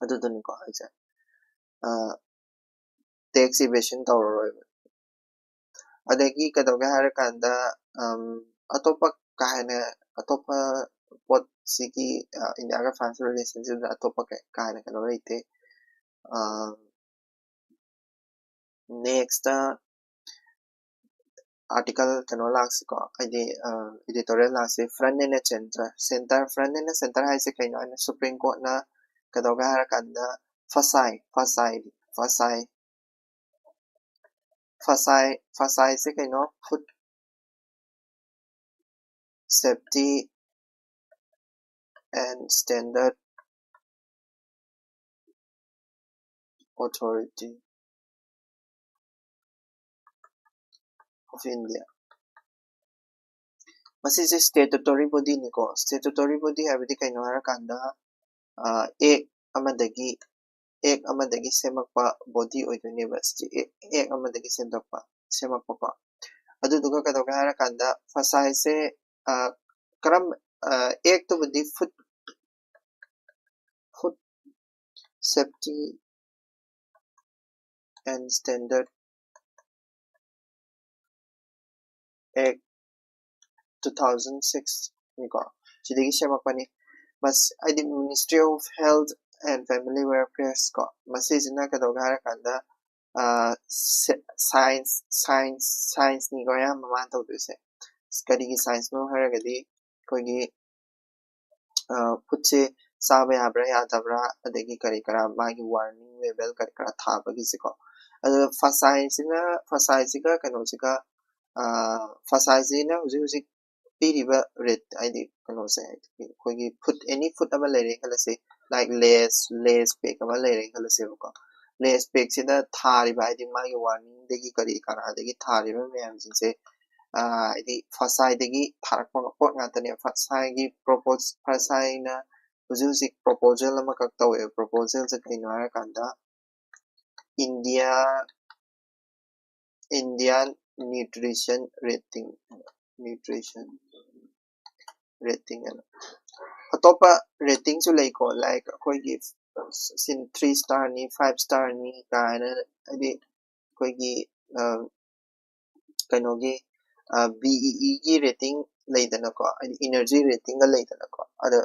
ꯑꯗꯨꯗꯨꯅꯤꯀꯣ ꯍꯥꯏꯁꯦ꯫ ꯇꯦꯛꯁ ꯏꯚꯦꯁꯟ ꯇꯧꯔꯔꯣꯏꯕ꯫ ꯑꯗꯒꯤ ꯀꯩꯗꯧꯒꯦ ꯍꯥꯏꯔꯀꯥꯟꯗ ꯑꯇꯣꯞꯄ ꯀꯥ ꯍꯦꯟꯅ ꯑꯇꯣꯞꯄ ꯄꯣꯠꯁꯤꯒꯤ ꯏꯟꯗꯤꯌꯥꯒ ꯐ꯭ꯔꯥꯟꯁ ꯔꯤꯂꯦꯁꯟꯁꯤꯞꯇ ꯑꯇꯣꯞꯄ ꯀꯥ ꯍꯦꯟꯅ ꯀꯩꯅꯣ ꯂꯩꯇꯦ꯫ ꯅꯦꯛꯁꯇ ꯑꯥꯔꯇꯤꯀꯜ ꯀꯩꯅꯣ ꯂꯥꯛꯁꯤꯀꯣ, ꯍꯥꯏꯗꯤ ꯏꯗꯤꯇꯣꯔꯤꯌꯦꯜ ꯂꯥꯛꯁꯤ, front and centre. Centre front and centre ꯍꯥꯏꯁꯦ ꯀꯩꯅꯣ ꯍꯥꯏꯅ ꯁꯨꯄ꯭ꯔꯤꯝ ꯀꯣꯔꯠꯅ ꯀꯩꯗꯧꯒꯦ ꯍꯥꯏꯔꯀꯥꯟꯗ ꯐꯁꯥꯏ ꯐꯁꯥꯏ ꯐꯁꯥꯏ ꯐꯁꯥꯏ ꯐꯁꯥꯏꯁꯦ ꯀꯩꯅꯣ? Food Safety and Standard Authority of India꯫ ꯃꯁꯤꯁꯦ ꯁ꯭ꯇꯦꯇꯨꯇꯣꯔꯤ ꯕꯣꯗꯤꯅꯤꯀꯣ꯫ ꯁ꯭ꯇꯦꯇꯨꯇꯣꯔꯤ ꯕꯣꯗꯤ ꯍꯥꯏꯕꯗꯤ ꯀꯩꯅꯣ ꯍꯥꯏꯔꯀꯥꯟꯗ ꯑꯦꯛ ꯑꯃꯗꯒꯤ ꯑꯦꯛ ꯑꯃꯗꯒꯤ ꯁꯦꯝꯃꯛꯄ ꯕꯣꯗꯤ ꯑꯣꯏꯗꯣꯏꯅꯦꯕ꯫ ꯑꯦꯛ ꯑꯃꯗꯒꯤ ꯁꯦꯝꯗꯣꯛꯄ ꯁꯦꯝꯃꯛꯄꯀꯣ꯫ ꯑꯗꯨꯗꯨꯒ ꯀꯩꯗꯧꯒꯦ ꯍꯥꯏꯔꯀꯥꯟꯗ ꯐꯁꯥꯏꯁꯦ ꯀꯔꯝ ꯑꯦꯛꯇꯨꯕꯨꯗꯤ food food safety and standard act two thousand ꯁꯤꯛꯁꯅꯤꯀꯣ꯫ ꯁꯤꯗꯒꯤ ꯁꯦꯝꯃꯛꯄꯅꯤ꯫ ꯃꯁ ꯍꯥꯏꯗꯤ Ministry of Health and Family Welfare ꯀꯣ꯫ ꯃꯁꯤꯁꯤꯅ ꯀꯩꯗꯧꯒꯦ ꯍꯥꯏꯔꯀꯥꯟꯗ ꯁꯥꯏꯟꯁ ꯁꯥꯏꯟꯁ ꯁꯥꯏꯟꯁꯅꯤꯀꯣ ꯑꯌꯥꯝꯕ ꯃꯥꯅ ꯇꯧꯗꯣꯏꯁꯦ꯫ ꯀꯔꯤꯒꯤ ꯁꯥꯏꯟꯁꯅꯣ ꯍꯥꯏꯔꯒꯗꯤ ꯑꯩꯈꯣꯏꯒꯤ ꯐꯨꯗꯁꯦ ꯆꯥꯕ ꯌꯥꯕ꯭ꯔꯥ ꯌꯥꯗꯕ꯭ꯔꯥ, ꯑꯗꯒꯤ ꯀꯔꯤ ꯀꯔꯥ ꯃꯥꯒꯤ ꯋꯥꯔꯅꯤꯡ ꯂꯦꯕꯦꯜ ꯀꯔꯤ ꯀꯔꯥ ꯊꯥꯕꯒꯤꯁꯦꯀꯣ꯫ ꯑꯗꯨꯒ ꯐꯁꯥꯏꯁꯤꯅ ꯐꯁꯥꯏꯁꯤꯒ ꯀꯩꯅꯣꯁꯤꯒ ꯐꯁꯥꯏꯁꯤꯅ ꯍꯧꯖꯤꯛ ꯍꯧꯖꯤꯛ ꯄꯤꯔꯤꯕ ꯔꯦꯠ ꯍꯥꯏꯗꯤ ꯀꯩꯅꯣꯁꯦ ꯑꯩꯈꯣꯏꯒꯤ ꯐꯨꯗ ꯑꯦꯅꯤ ꯐꯨꯗ ꯑꯃ ꯂꯩꯔꯦ ꯈꯜꯂꯁꯤ, ꯂꯥꯏꯛ ꯂꯦꯁ ꯂꯦꯁ ꯄꯦꯛ ꯑꯃ ꯂꯩꯔꯦ ꯈꯜꯂꯁꯦꯕꯀꯣ꯫ ꯂꯦꯁ ꯄꯦꯛꯁꯤꯗ ꯊꯥꯔꯤꯕ ꯍꯥꯏꯗꯤ ꯃꯥꯒꯤ ꯋꯥꯔꯅꯤꯡꯗꯒꯤ ꯀꯔꯤ ꯀꯔꯥꯗꯒꯤ ꯊꯥꯔꯤꯕ ꯃꯌꯥꯝꯁꯤꯡꯁꯦ ꯍꯥꯏꯗꯤ ꯐꯁꯥꯏꯗꯒꯤ ꯊꯥꯔꯛꯄ ꯄꯣꯠ ꯉꯥꯛꯇꯅꯦ꯫ ꯐꯁꯥꯏꯒꯤ ꯄ꯭ꯔꯣꯄꯣꯁ ꯐꯁꯥꯏꯅ ꯍꯧꯖꯤꯛ ꯍꯧꯖꯤꯛ ꯄ꯭ꯔꯣꯄꯣꯖꯦꯜ ꯑꯃꯈꯛ ꯇꯧꯋꯦꯕ꯫ ꯄ꯭ꯔꯣꯄꯣꯖꯦꯜꯁꯦ ꯀꯩꯅꯣ ꯍꯥꯏꯔꯀꯥꯟꯗ India Indian nutrition rating nutrition rating ꯑꯅ ꯑꯇꯣꯞꯄ ꯔꯦꯇꯤꯡꯁꯨ ꯂꯩꯀꯣ꯫ ꯂꯥꯏꯛ ꯑꯩꯈꯣꯏꯒꯤ ꯁꯤꯅ ꯊ꯭ꯔꯤ ꯁ꯭ꯇꯥꯔꯅꯤ, ꯐꯥꯏꯚ ꯁ꯭ꯇꯥꯔꯅꯤ ꯀꯥꯏꯅ ꯍꯥꯏꯗꯤ ꯑꯩꯈꯣꯏꯒꯤ ꯀꯩꯅꯣꯒꯤ ꯕꯤ ꯏ ꯏꯒꯤ ꯔꯦꯇꯤꯡ ꯂꯩꯗꯅꯀꯣ, ꯍꯥꯏꯗꯤ ꯏꯅꯔꯖꯤ ꯔꯦꯇꯤꯡꯒ ꯂꯩꯗꯅꯀꯣ꯫ ꯑꯗ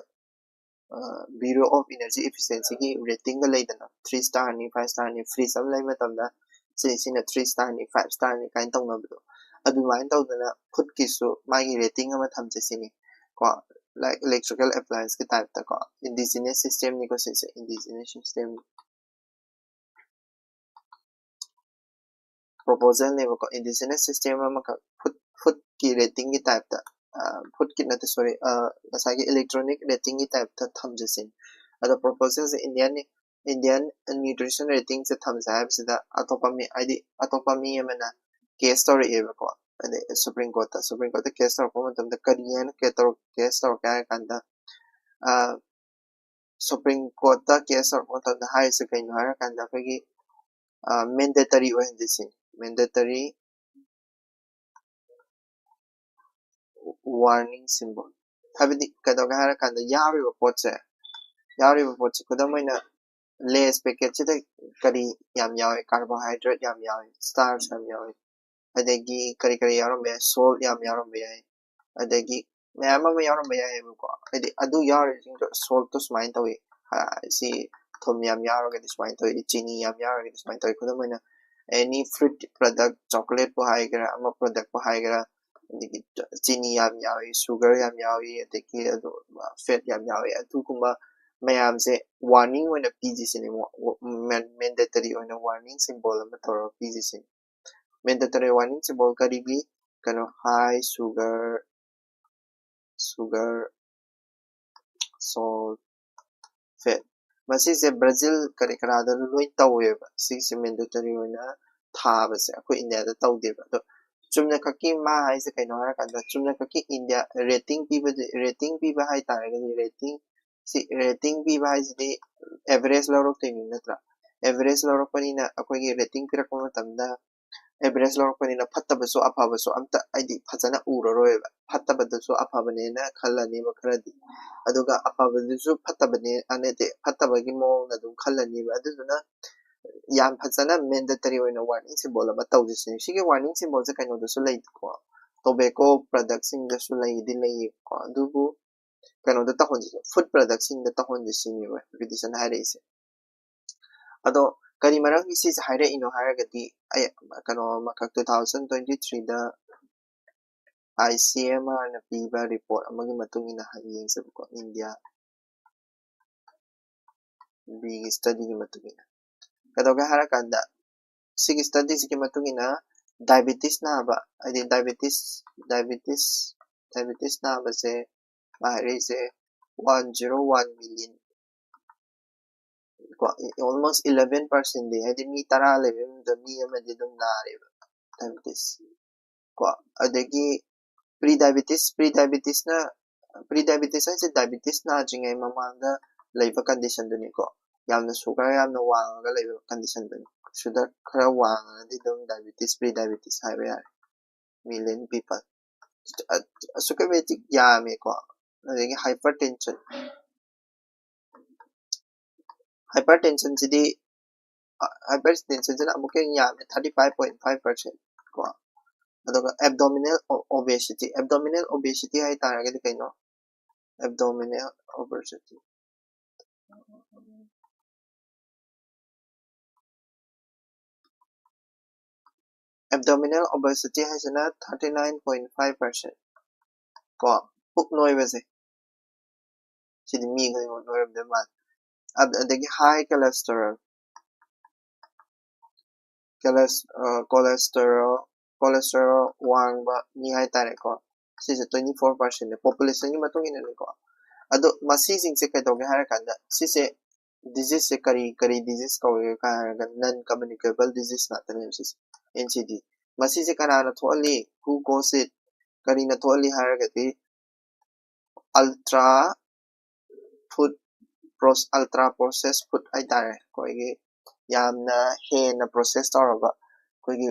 ꯕ꯭ꯌꯨꯔꯣ ꯑꯣꯐ ꯏꯅꯔꯖꯤ ꯏꯐꯤꯁꯤꯌꯦꯟꯁꯤꯒꯤ ꯔꯦꯇꯤꯡꯒ ꯂꯩꯗꯅ, ꯊ꯭ꯔꯤ ꯁ꯭ꯇꯥꯔꯅꯤ, ꯐꯥꯏꯚ ꯁ꯭ꯇꯥꯔꯅꯤ, ꯐ꯭ꯔꯤꯖ ꯑꯃ ꯂꯩꯕ ꯃꯇꯝꯗ ꯁꯤ ꯁꯤꯅ ꯊ꯭ꯔꯤ ꯁ꯭ꯇꯥꯔꯅꯤ, ꯐꯥꯏꯚ ꯁ꯭ꯇꯥꯔꯅꯤ ꯀꯥꯏꯅ ꯇꯧꯅꯕꯗꯣ, ꯑꯗꯨꯃꯥꯏꯅ ꯇꯧꯗꯅ ꯐꯨꯗꯀꯤꯁꯨ ꯃꯥꯒꯤ ꯔꯦꯇꯤꯡ ꯑꯃ ꯊꯝꯁꯦ ꯁꯤꯅꯤ ꯀꯣ꯫ ꯂꯥꯏꯛ ꯏꯂꯦꯛꯇ꯭ꯔꯤꯀꯦꯜ ꯑꯦꯄ꯭ꯂꯥꯌꯦꯟꯁꯀꯤ ꯇꯥꯏꯞꯇꯀꯣ, ꯏꯟꯗꯤꯖꯤꯅꯁ ꯁꯤꯁꯇꯦꯝꯅꯤꯀꯣ ꯁꯤꯁꯦ, ꯏꯟꯗꯤꯖꯤꯅꯁ ꯁꯤꯁꯇꯦꯝ꯫ ꯄ꯭ꯔꯣꯄꯣꯖꯦꯜꯅꯦꯕꯀꯣ, ꯏꯟꯗꯤꯖꯤꯅꯁ ꯁꯤꯁꯇꯦꯝ ꯑꯃꯈꯛ ꯐꯨꯗ ꯐꯨꯗꯀꯤ ꯔꯦꯇꯤꯡꯒꯤ ꯇꯥꯏꯞꯇ, ꯐꯨꯗꯀꯤ ꯅꯠꯇꯦ, ꯁꯣꯔꯤ, ꯉꯁꯥꯏꯒꯤ ꯏꯂꯦꯛꯇ꯭ꯔꯣꯅꯤꯛ ꯔꯦꯇꯤꯡꯒꯤ ꯇꯥꯏꯞꯇ ꯊꯝꯖꯁꯤꯅꯤ꯫ ꯑꯗꯣ ꯄ꯭ꯔꯣꯄꯣꯖꯦꯜꯁꯦ ꯏꯟꯗꯤꯌꯥꯟ ꯏꯟꯗꯤꯌꯥꯟ ꯅ꯭ꯌꯨꯇ꯭ꯔꯤꯁꯟ ꯔꯦꯇꯤꯡꯁꯦ ꯊꯝꯁꯦ ꯍꯥꯏꯕꯁꯤꯗ ꯑꯇꯣꯞꯄ ꯃꯤ, ꯍꯥꯏꯗꯤ ꯑꯇꯣꯞꯄ ꯃꯤ ꯑꯃꯅ ꯀꯦꯁ ꯇꯧꯔꯛꯑꯦꯕꯀꯣ, ꯍꯥꯏꯗꯤ ꯁꯨꯄ꯭ꯔꯤꯝ ꯀꯣꯔꯠꯇ ꯁꯨꯄ꯭ꯔꯤꯝ ꯀꯣꯔꯠꯇ ꯀꯦꯁ ꯇꯧꯔꯛꯄ ꯃꯇꯝꯗ ꯀꯔꯤ ꯍꯥꯏꯅ ꯀꯦꯁ ꯇꯧꯔꯛꯀꯦ ꯍꯥꯏꯔ ꯀꯥꯟꯗ ꯁꯨꯄ꯭ꯔꯤꯝ ꯀꯣꯔꯠꯇ ꯀꯦꯁ ꯇꯧꯔꯛꯄ ꯃꯇꯝꯗ ꯍꯥꯏꯔꯤꯁꯦ ꯀꯩꯅꯣ ꯍꯥꯏꯔꯀꯥꯟꯗ ꯑꯩꯈꯣꯏꯒꯤ ꯃꯦꯟꯗꯦꯇꯔꯤ ꯑꯣꯏꯍꯟꯁꯦ ꯁꯤꯅꯤ꯫ ꯃꯦꯟꯗꯦꯇꯔꯤ ꯋꯥꯔꯅꯤꯡ ꯁꯤꯝꯕꯣꯜ ꯍꯥꯏꯕꯗꯤ ꯀꯩꯗꯧꯒꯦ ꯍꯥꯏꯔꯀꯥꯟꯗ ꯌꯥꯎꯔꯤꯕ ꯄꯣꯠꯁꯦ ꯌꯥꯎꯔꯤꯕ ꯄꯣꯠꯁꯦ ꯈꯨꯗꯝ ꯑꯣꯏꯅ ꯂꯦꯁ ꯄꯦꯀꯦꯠꯁꯤꯗ ꯀꯔꯤ ꯌꯥꯝ ꯌꯥꯎꯏ? ꯀꯥꯔꯕꯣꯍꯥꯏꯗ꯭ꯔꯦꯠ ꯌꯥꯝ ꯌꯥꯎꯏ, ꯁ꯭ꯇꯥꯔꯆ ꯌꯥꯝ ꯌꯥꯎꯏ, ꯑꯗꯒꯤ ꯀꯔꯤ ꯀꯔꯤ ꯌꯥꯎꯔꯝꯕ ꯌꯥꯏ? ꯁꯣꯜꯠ ꯌꯥꯝ ꯌꯥꯎꯔꯝꯕ ꯌꯥꯏ, ꯑꯗꯒꯤ ꯃꯌꯥꯝ ꯑꯃ ꯌꯥꯎꯔꯝꯕ ꯌꯥꯏꯑꯕꯀꯣ꯫ ꯍꯥꯏꯗꯤ ꯑꯗꯨ ꯌꯥꯎꯔꯤꯕꯁꯤꯡꯗꯣ ꯁꯣꯜꯠꯇꯣ ꯁꯨꯃꯥꯏꯅ ꯇꯧꯏ, ꯁꯤ ꯊꯨꯝ ꯌꯥꯝ ꯌꯥꯎꯔꯒꯗꯤ ꯁꯨꯃꯥꯏꯅ ꯇꯧꯏ, ꯆꯤꯅꯤ ꯌꯥꯝ ꯌꯥꯎꯔꯒꯗꯤ ꯁꯨꯃꯥꯏꯅ ꯇꯧꯏ꯫ ꯈꯨꯗꯝ ꯑꯣꯏꯅ ꯑꯦꯅꯤ ꯐ꯭ꯔꯨꯏꯠ ꯄ꯭ꯔꯗꯛ, ꯆꯣꯀꯣꯂꯦꯠꯄꯨ ꯍꯥꯏꯒꯦꯔꯥ, ꯑꯃ ꯄ꯭ꯔꯗꯛꯄꯨ ꯍꯥꯏꯒꯦꯔꯥ, ꯑꯗꯒꯤ ꯆꯤꯅꯤ ꯌꯥꯝ ꯌꯥꯎꯏ, ꯁꯨꯒꯔ ꯌꯥꯝ ꯌꯥꯎꯏ, ꯑꯗꯒꯤ ꯑꯗꯨ ꯐꯦꯠ ꯌꯥꯝ ꯌꯥꯎꯏ, ꯑꯗꯨꯒꯨꯝꯕ ꯃꯌꯥꯝꯁꯦ ꯋꯥꯔꯅꯤꯡ ꯑꯣꯏꯅ ꯄꯤꯁꯤꯁꯤꯅꯦ꯫ ꯃꯦꯟꯗꯦꯇꯔꯤ ꯑꯣꯏꯅ ꯋꯥꯔꯅꯤꯡ ꯁꯤꯝꯕꯣꯜ ꯑꯃ ꯇꯧꯔꯒ ꯄꯤꯁꯤꯁꯤꯅꯦ꯫ ꯃꯦꯟꯗꯦꯇꯔꯤ ꯋꯥꯔꯅꯤꯡ ꯁꯤꯝꯕꯣꯜ ꯀꯔꯤꯒꯤ? ꯀꯩꯅꯣ, ꯍꯥꯏ ꯁꯨꯒꯔ, sugar, salt, fat. ꯃꯁꯤꯁꯦ ꯕ꯭ꯔꯥꯖꯤꯜ ꯀꯔꯤ ꯀꯔꯥꯗ ꯂꯣꯏ ꯇꯧꯋꯦꯕ꯫ ꯁꯤꯒꯤꯁꯦ ꯃꯦꯟꯗꯦꯇꯔꯤ ꯑꯣꯏꯅ ꯊꯥꯕꯁꯦ ꯑꯩꯈꯣꯏ ꯏꯟꯗꯤꯌꯥꯗ ꯇꯧꯗꯦꯕ꯫ ꯑꯗꯣ ꯆꯨꯝꯅ ꯈꯛꯀꯤ ꯃꯥ ꯍꯥꯏꯁꯦ ꯀꯩꯅꯣ ꯍꯥꯏꯔꯀꯥꯟꯗ, ꯆꯨꯝꯅ ꯈꯛꯀꯤ ꯏꯟꯗꯤꯌꯥ ꯔꯦꯇꯤꯡ ꯄꯤꯕꯗꯤ, ꯔꯦꯇꯤꯡ ꯄꯤꯕ ꯍꯥꯏꯇꯥꯔꯒꯗꯤ, ꯔꯦꯇꯤꯡ ꯁꯤ ꯔꯦꯇꯤꯡ ꯄꯤꯕ ꯍꯥꯏꯁꯤꯗꯤ ꯑꯦꯚꯔꯦꯖ ꯂꯧꯔꯛꯇꯣꯏꯅꯤ ꯅꯠꯇ꯭ꯔꯥ? ꯑꯦꯚꯔꯦꯖ ꯂꯧꯔꯛꯄꯅꯤꯅ ꯑꯩꯈꯣꯏꯒꯤ ꯔꯦꯇꯤꯡ ꯄꯤꯔꯛꯄ ꯃꯇꯝꯗ ꯑꯦꯚꯔꯦꯖ ꯂꯧꯔꯛꯄꯅꯤꯅ ꯐꯠꯇꯕꯁꯨ ꯑꯐꯕꯁꯨ ꯑꯝꯇ ꯍꯥꯏꯗꯤ ꯐꯖꯅ ꯎꯔꯔꯣꯏꯕ꯫ ꯐꯠꯇꯕꯗꯨꯁꯨ ꯑꯐꯕꯅꯦꯅ ꯈꯜꯂꯅꯦꯕ ꯈꯔꯗꯤ, ꯑꯗꯨꯒ ꯑꯐꯕꯗꯨꯁꯨ ꯐꯠꯇꯕꯅꯦ, ꯑ, ꯅꯠꯇꯦ, ꯐꯠꯇꯕꯒꯤ ꯃꯑꯣꯡꯗ ꯑꯗꯨꯝ ꯈꯜꯂꯅꯦꯕ꯫ ꯑꯗꯨꯗꯨꯅ ꯌꯥꯝ ꯐꯖꯅ ꯃꯦꯟꯗꯦꯇꯔꯤ ꯑꯣꯏꯅ ꯋꯥꯔꯅꯤꯡ ꯁꯤꯝꯕꯣꯜ ꯑꯃ ꯇꯧꯁꯤꯁꯤꯅꯤ꯫ ꯁꯤꯒꯤ ꯋꯥꯔꯅꯤꯡ ꯁꯤꯝꯕꯣꯜꯁꯦ ꯀꯩꯅꯣꯗꯁꯨ ꯂꯩꯀꯣ, ꯇꯣꯕꯦꯀꯣ ꯄ꯭ꯔꯗꯛꯁꯤꯡꯗꯁꯨ ꯂꯩꯗꯤ ꯂꯩꯌꯦꯀꯣ, ꯑꯗꯨꯕꯨ ꯀꯩꯅꯣꯗ ꯇꯧꯍꯟꯁꯤ, ꯐꯨꯗ ꯄ꯭ꯔꯗꯛꯁꯤꯡꯗ ꯇꯧꯍꯟꯁꯤ ꯁꯤꯅꯦꯕ ꯔꯤꯄꯤꯇꯤꯁꯟ ꯍꯥꯏꯔꯛꯏꯁꯦ꯫ ꯑꯗꯣ ꯀꯔꯤ ꯃꯔꯝꯒꯤ ꯁꯤꯁꯦ ꯍꯥꯏꯔꯛꯏꯅꯣ ꯍꯥꯏꯔꯒꯗꯤ, ꯑꯩ ꯀꯩꯅꯣ ꯑꯃꯈꯛ, ꯇꯨ ꯊꯥꯎꯖꯟ ꯇ꯭ꯋꯦꯟꯇꯤ ꯊ꯭ꯔꯤꯗ ꯑꯥꯏ ꯁꯤ ꯑꯦꯝ ꯑꯥꯔꯅ ꯄꯤꯕ ꯔꯤꯄꯣꯔꯠ ꯑꯃꯒꯤ ꯃꯇꯨꯡ ꯏꯟꯅ ꯍꯥꯏ-, ꯌꯦꯡꯁꯦꯕꯀꯣ, ꯏꯟꯗꯤꯌꯥ ꯕꯤꯒꯤ ꯁ꯭ꯇꯗꯤꯒꯤ ꯃꯇꯨꯡ ꯏꯟꯅ꯫ ꯀꯩꯗꯧꯒꯦ ꯍꯥꯏꯔꯀꯥꯟꯗ, ꯁꯤꯒꯤ ꯁ꯭ꯇꯗꯤꯁꯤꯒꯤ ꯃꯇꯨꯡ ꯏꯟꯅ ꯗꯥꯏꯕꯦꯇꯤꯁ ꯅꯥꯕ, ꯍꯥꯏꯗꯤ ꯗꯥꯏꯕꯦꯇꯤꯁ, ꯗꯥꯏꯕꯦꯇꯤꯁ, ꯗꯥꯏꯕꯦꯇꯤꯁ ꯅꯥꯕꯁꯦ ꯃꯥ ꯍꯥꯏꯔꯛꯏꯁꯦ ꯋꯥꯟ ꯖꯤꯔꯣ ꯋꯥꯟ ꯃꯤꯂꯤꯌꯟ, ꯀꯣ, almost eleven percent ꯗꯤ, ꯍꯥꯏꯗꯤ ꯃꯤ ꯇꯔꯥ ꯂꯩꯕ ꯃꯅꯨꯡꯗ ꯃꯤ ꯑꯃꯗꯤ ꯑꯗꯨꯝ ꯅꯥꯔꯦꯕ ꯗꯥꯏꯕꯦꯇꯤꯁ꯫ ꯀꯣ, ꯑꯗꯒꯤ ꯄ꯭ꯔꯤ ꯗꯥꯏꯕꯦꯇꯤꯁ, ꯄ꯭ꯔꯤ ꯗꯥꯏꯕꯦꯇꯤꯁꯅ, ꯄ꯭ꯔꯤ ꯗꯥꯏꯕꯦꯇꯤꯁ ꯍꯥꯏꯁꯦ ꯗꯥꯏꯕꯦꯇꯤꯁ ꯅꯥꯗ꯭ꯔꯤꯉꯩ ꯃꯃꯥꯡꯗ ꯂꯩꯕ ꯀꯟꯗꯤꯁꯟꯗꯨꯅꯤꯀꯣ꯫ ꯌꯥꯝꯅ ꯁꯨꯒꯔ ꯌꯥꯝꯅ ꯋꯥꯡꯉꯒ ꯂꯩꯕ ꯀꯟꯗꯤꯁꯟꯗꯨꯅꯤ꯫ ꯁꯨꯒꯔ ꯈꯔ ꯋꯥꯡꯉꯒꯗꯤ ꯑꯗꯨꯝ ꯗꯥꯏꯕꯦꯇꯤꯁ, ꯄ꯭ꯔꯤ ꯗꯥꯏꯕꯦꯇꯤꯁ ꯍꯥꯏꯕ ꯌꯥꯔꯦ꯫ Million people. ꯑ-, ꯑꯁꯨꯛꯀꯤ ꯃꯇꯤꯛ ꯌꯥꯝꯃꯦꯀꯣ꯫ ꯑꯗꯒꯤ ꯍꯥꯏꯄꯔ ꯇꯦꯟꯁꯟ꯫ ꯍꯥꯏꯄꯔ ꯇꯦꯟꯁꯟꯁꯤꯗꯤ, ꯑ, ꯍꯥꯏꯄꯔ ꯇꯦꯟꯁꯟꯁꯤꯅ ꯑꯃꯨꯛꯀ ꯍꯦꯟꯅ ꯌꯥꯝꯃꯦ, thirty five point five percent ꯀꯣ꯫ ꯑꯗꯨꯒ ꯑꯦꯕꯗꯣꯃꯤꯅꯦꯜ ꯑꯣ-, ꯑꯣꯕꯦꯁꯤꯇꯤ꯫ ꯑꯦꯕꯗꯣꯃꯤꯅꯦꯜ ꯑꯣꯕꯦꯁꯤꯇꯤ ꯍꯥꯏ ꯇꯥꯔꯒꯗꯤ ꯀꯩꯅꯣ? Abdominal obesity. ꯑꯦꯕꯗꯣꯃꯤꯅꯦꯜ ꯑꯣꯕꯦꯁꯤꯇꯤ ꯍꯥꯏꯁꯤꯅ thirty nine point five percent ꯀꯣ, ꯄꯨꯛ ꯅꯣꯏꯕꯁꯦ꯫ ꯁꯤꯗꯤ ꯃꯤ ꯈꯨꯗꯤꯡꯃꯛ ꯅꯣꯏꯔꯝꯗꯣꯏ ꯃꯥꯜꯂꯦ꯫ ꯑꯗ-, ꯑꯗꯒꯤ ꯍꯥꯏ ꯀꯣꯂꯦꯁꯇꯦꯔꯣꯜ, ꯀꯣꯂꯦꯁ-, ꯑ, ꯀꯣꯂꯦꯁꯇꯦꯔꯣꯜ, ꯀꯣꯂꯦꯁꯇꯦꯔꯣꯜ ꯋꯥꯡꯕ ꯃꯤ ꯍꯥꯏꯇꯥꯔꯦꯀꯣ, ꯁꯤꯁꯦ twenty four percent ꯅꯦ, population ꯒꯤ ꯃꯇꯨꯡ ꯏꯟꯅꯅꯤꯀꯣ꯫ ꯑꯗꯣ ꯃꯁꯤꯁꯤꯡꯁꯦ ꯀꯩꯗꯧꯒꯦ ꯍꯥꯏꯔ ꯀꯥꯟꯗ, ꯁꯤꯁꯦ disease ꯁꯦ ꯀꯔꯤ ꯀꯔꯤ disease ꯀꯧꯒꯦ ꯍꯥꯏꯔꯒ, non communicable disease ꯉꯥꯛꯇꯅꯦꯕ ꯁꯤꯁꯦ, N C D꯫ ꯃꯁꯤꯁꯦ ꯀꯅꯥꯅ ꯊꯣꯛꯍꯜꯂꯤ? Who cause it? ꯀꯔꯤꯅ ꯊꯣꯛꯍꯜꯂꯤ ꯍꯥꯏꯔꯒꯗꯤ, ultra food pros ultra process food ꯍꯥꯏꯇꯥꯔꯦ, ꯑꯩꯈꯣꯏꯒꯤ ꯌꯥꯝꯅ ꯍꯦꯟꯅ ꯄ꯭ꯔꯣꯁꯦꯁ ꯇꯧꯔꯕ, ꯑꯩꯈꯣꯏꯒꯤ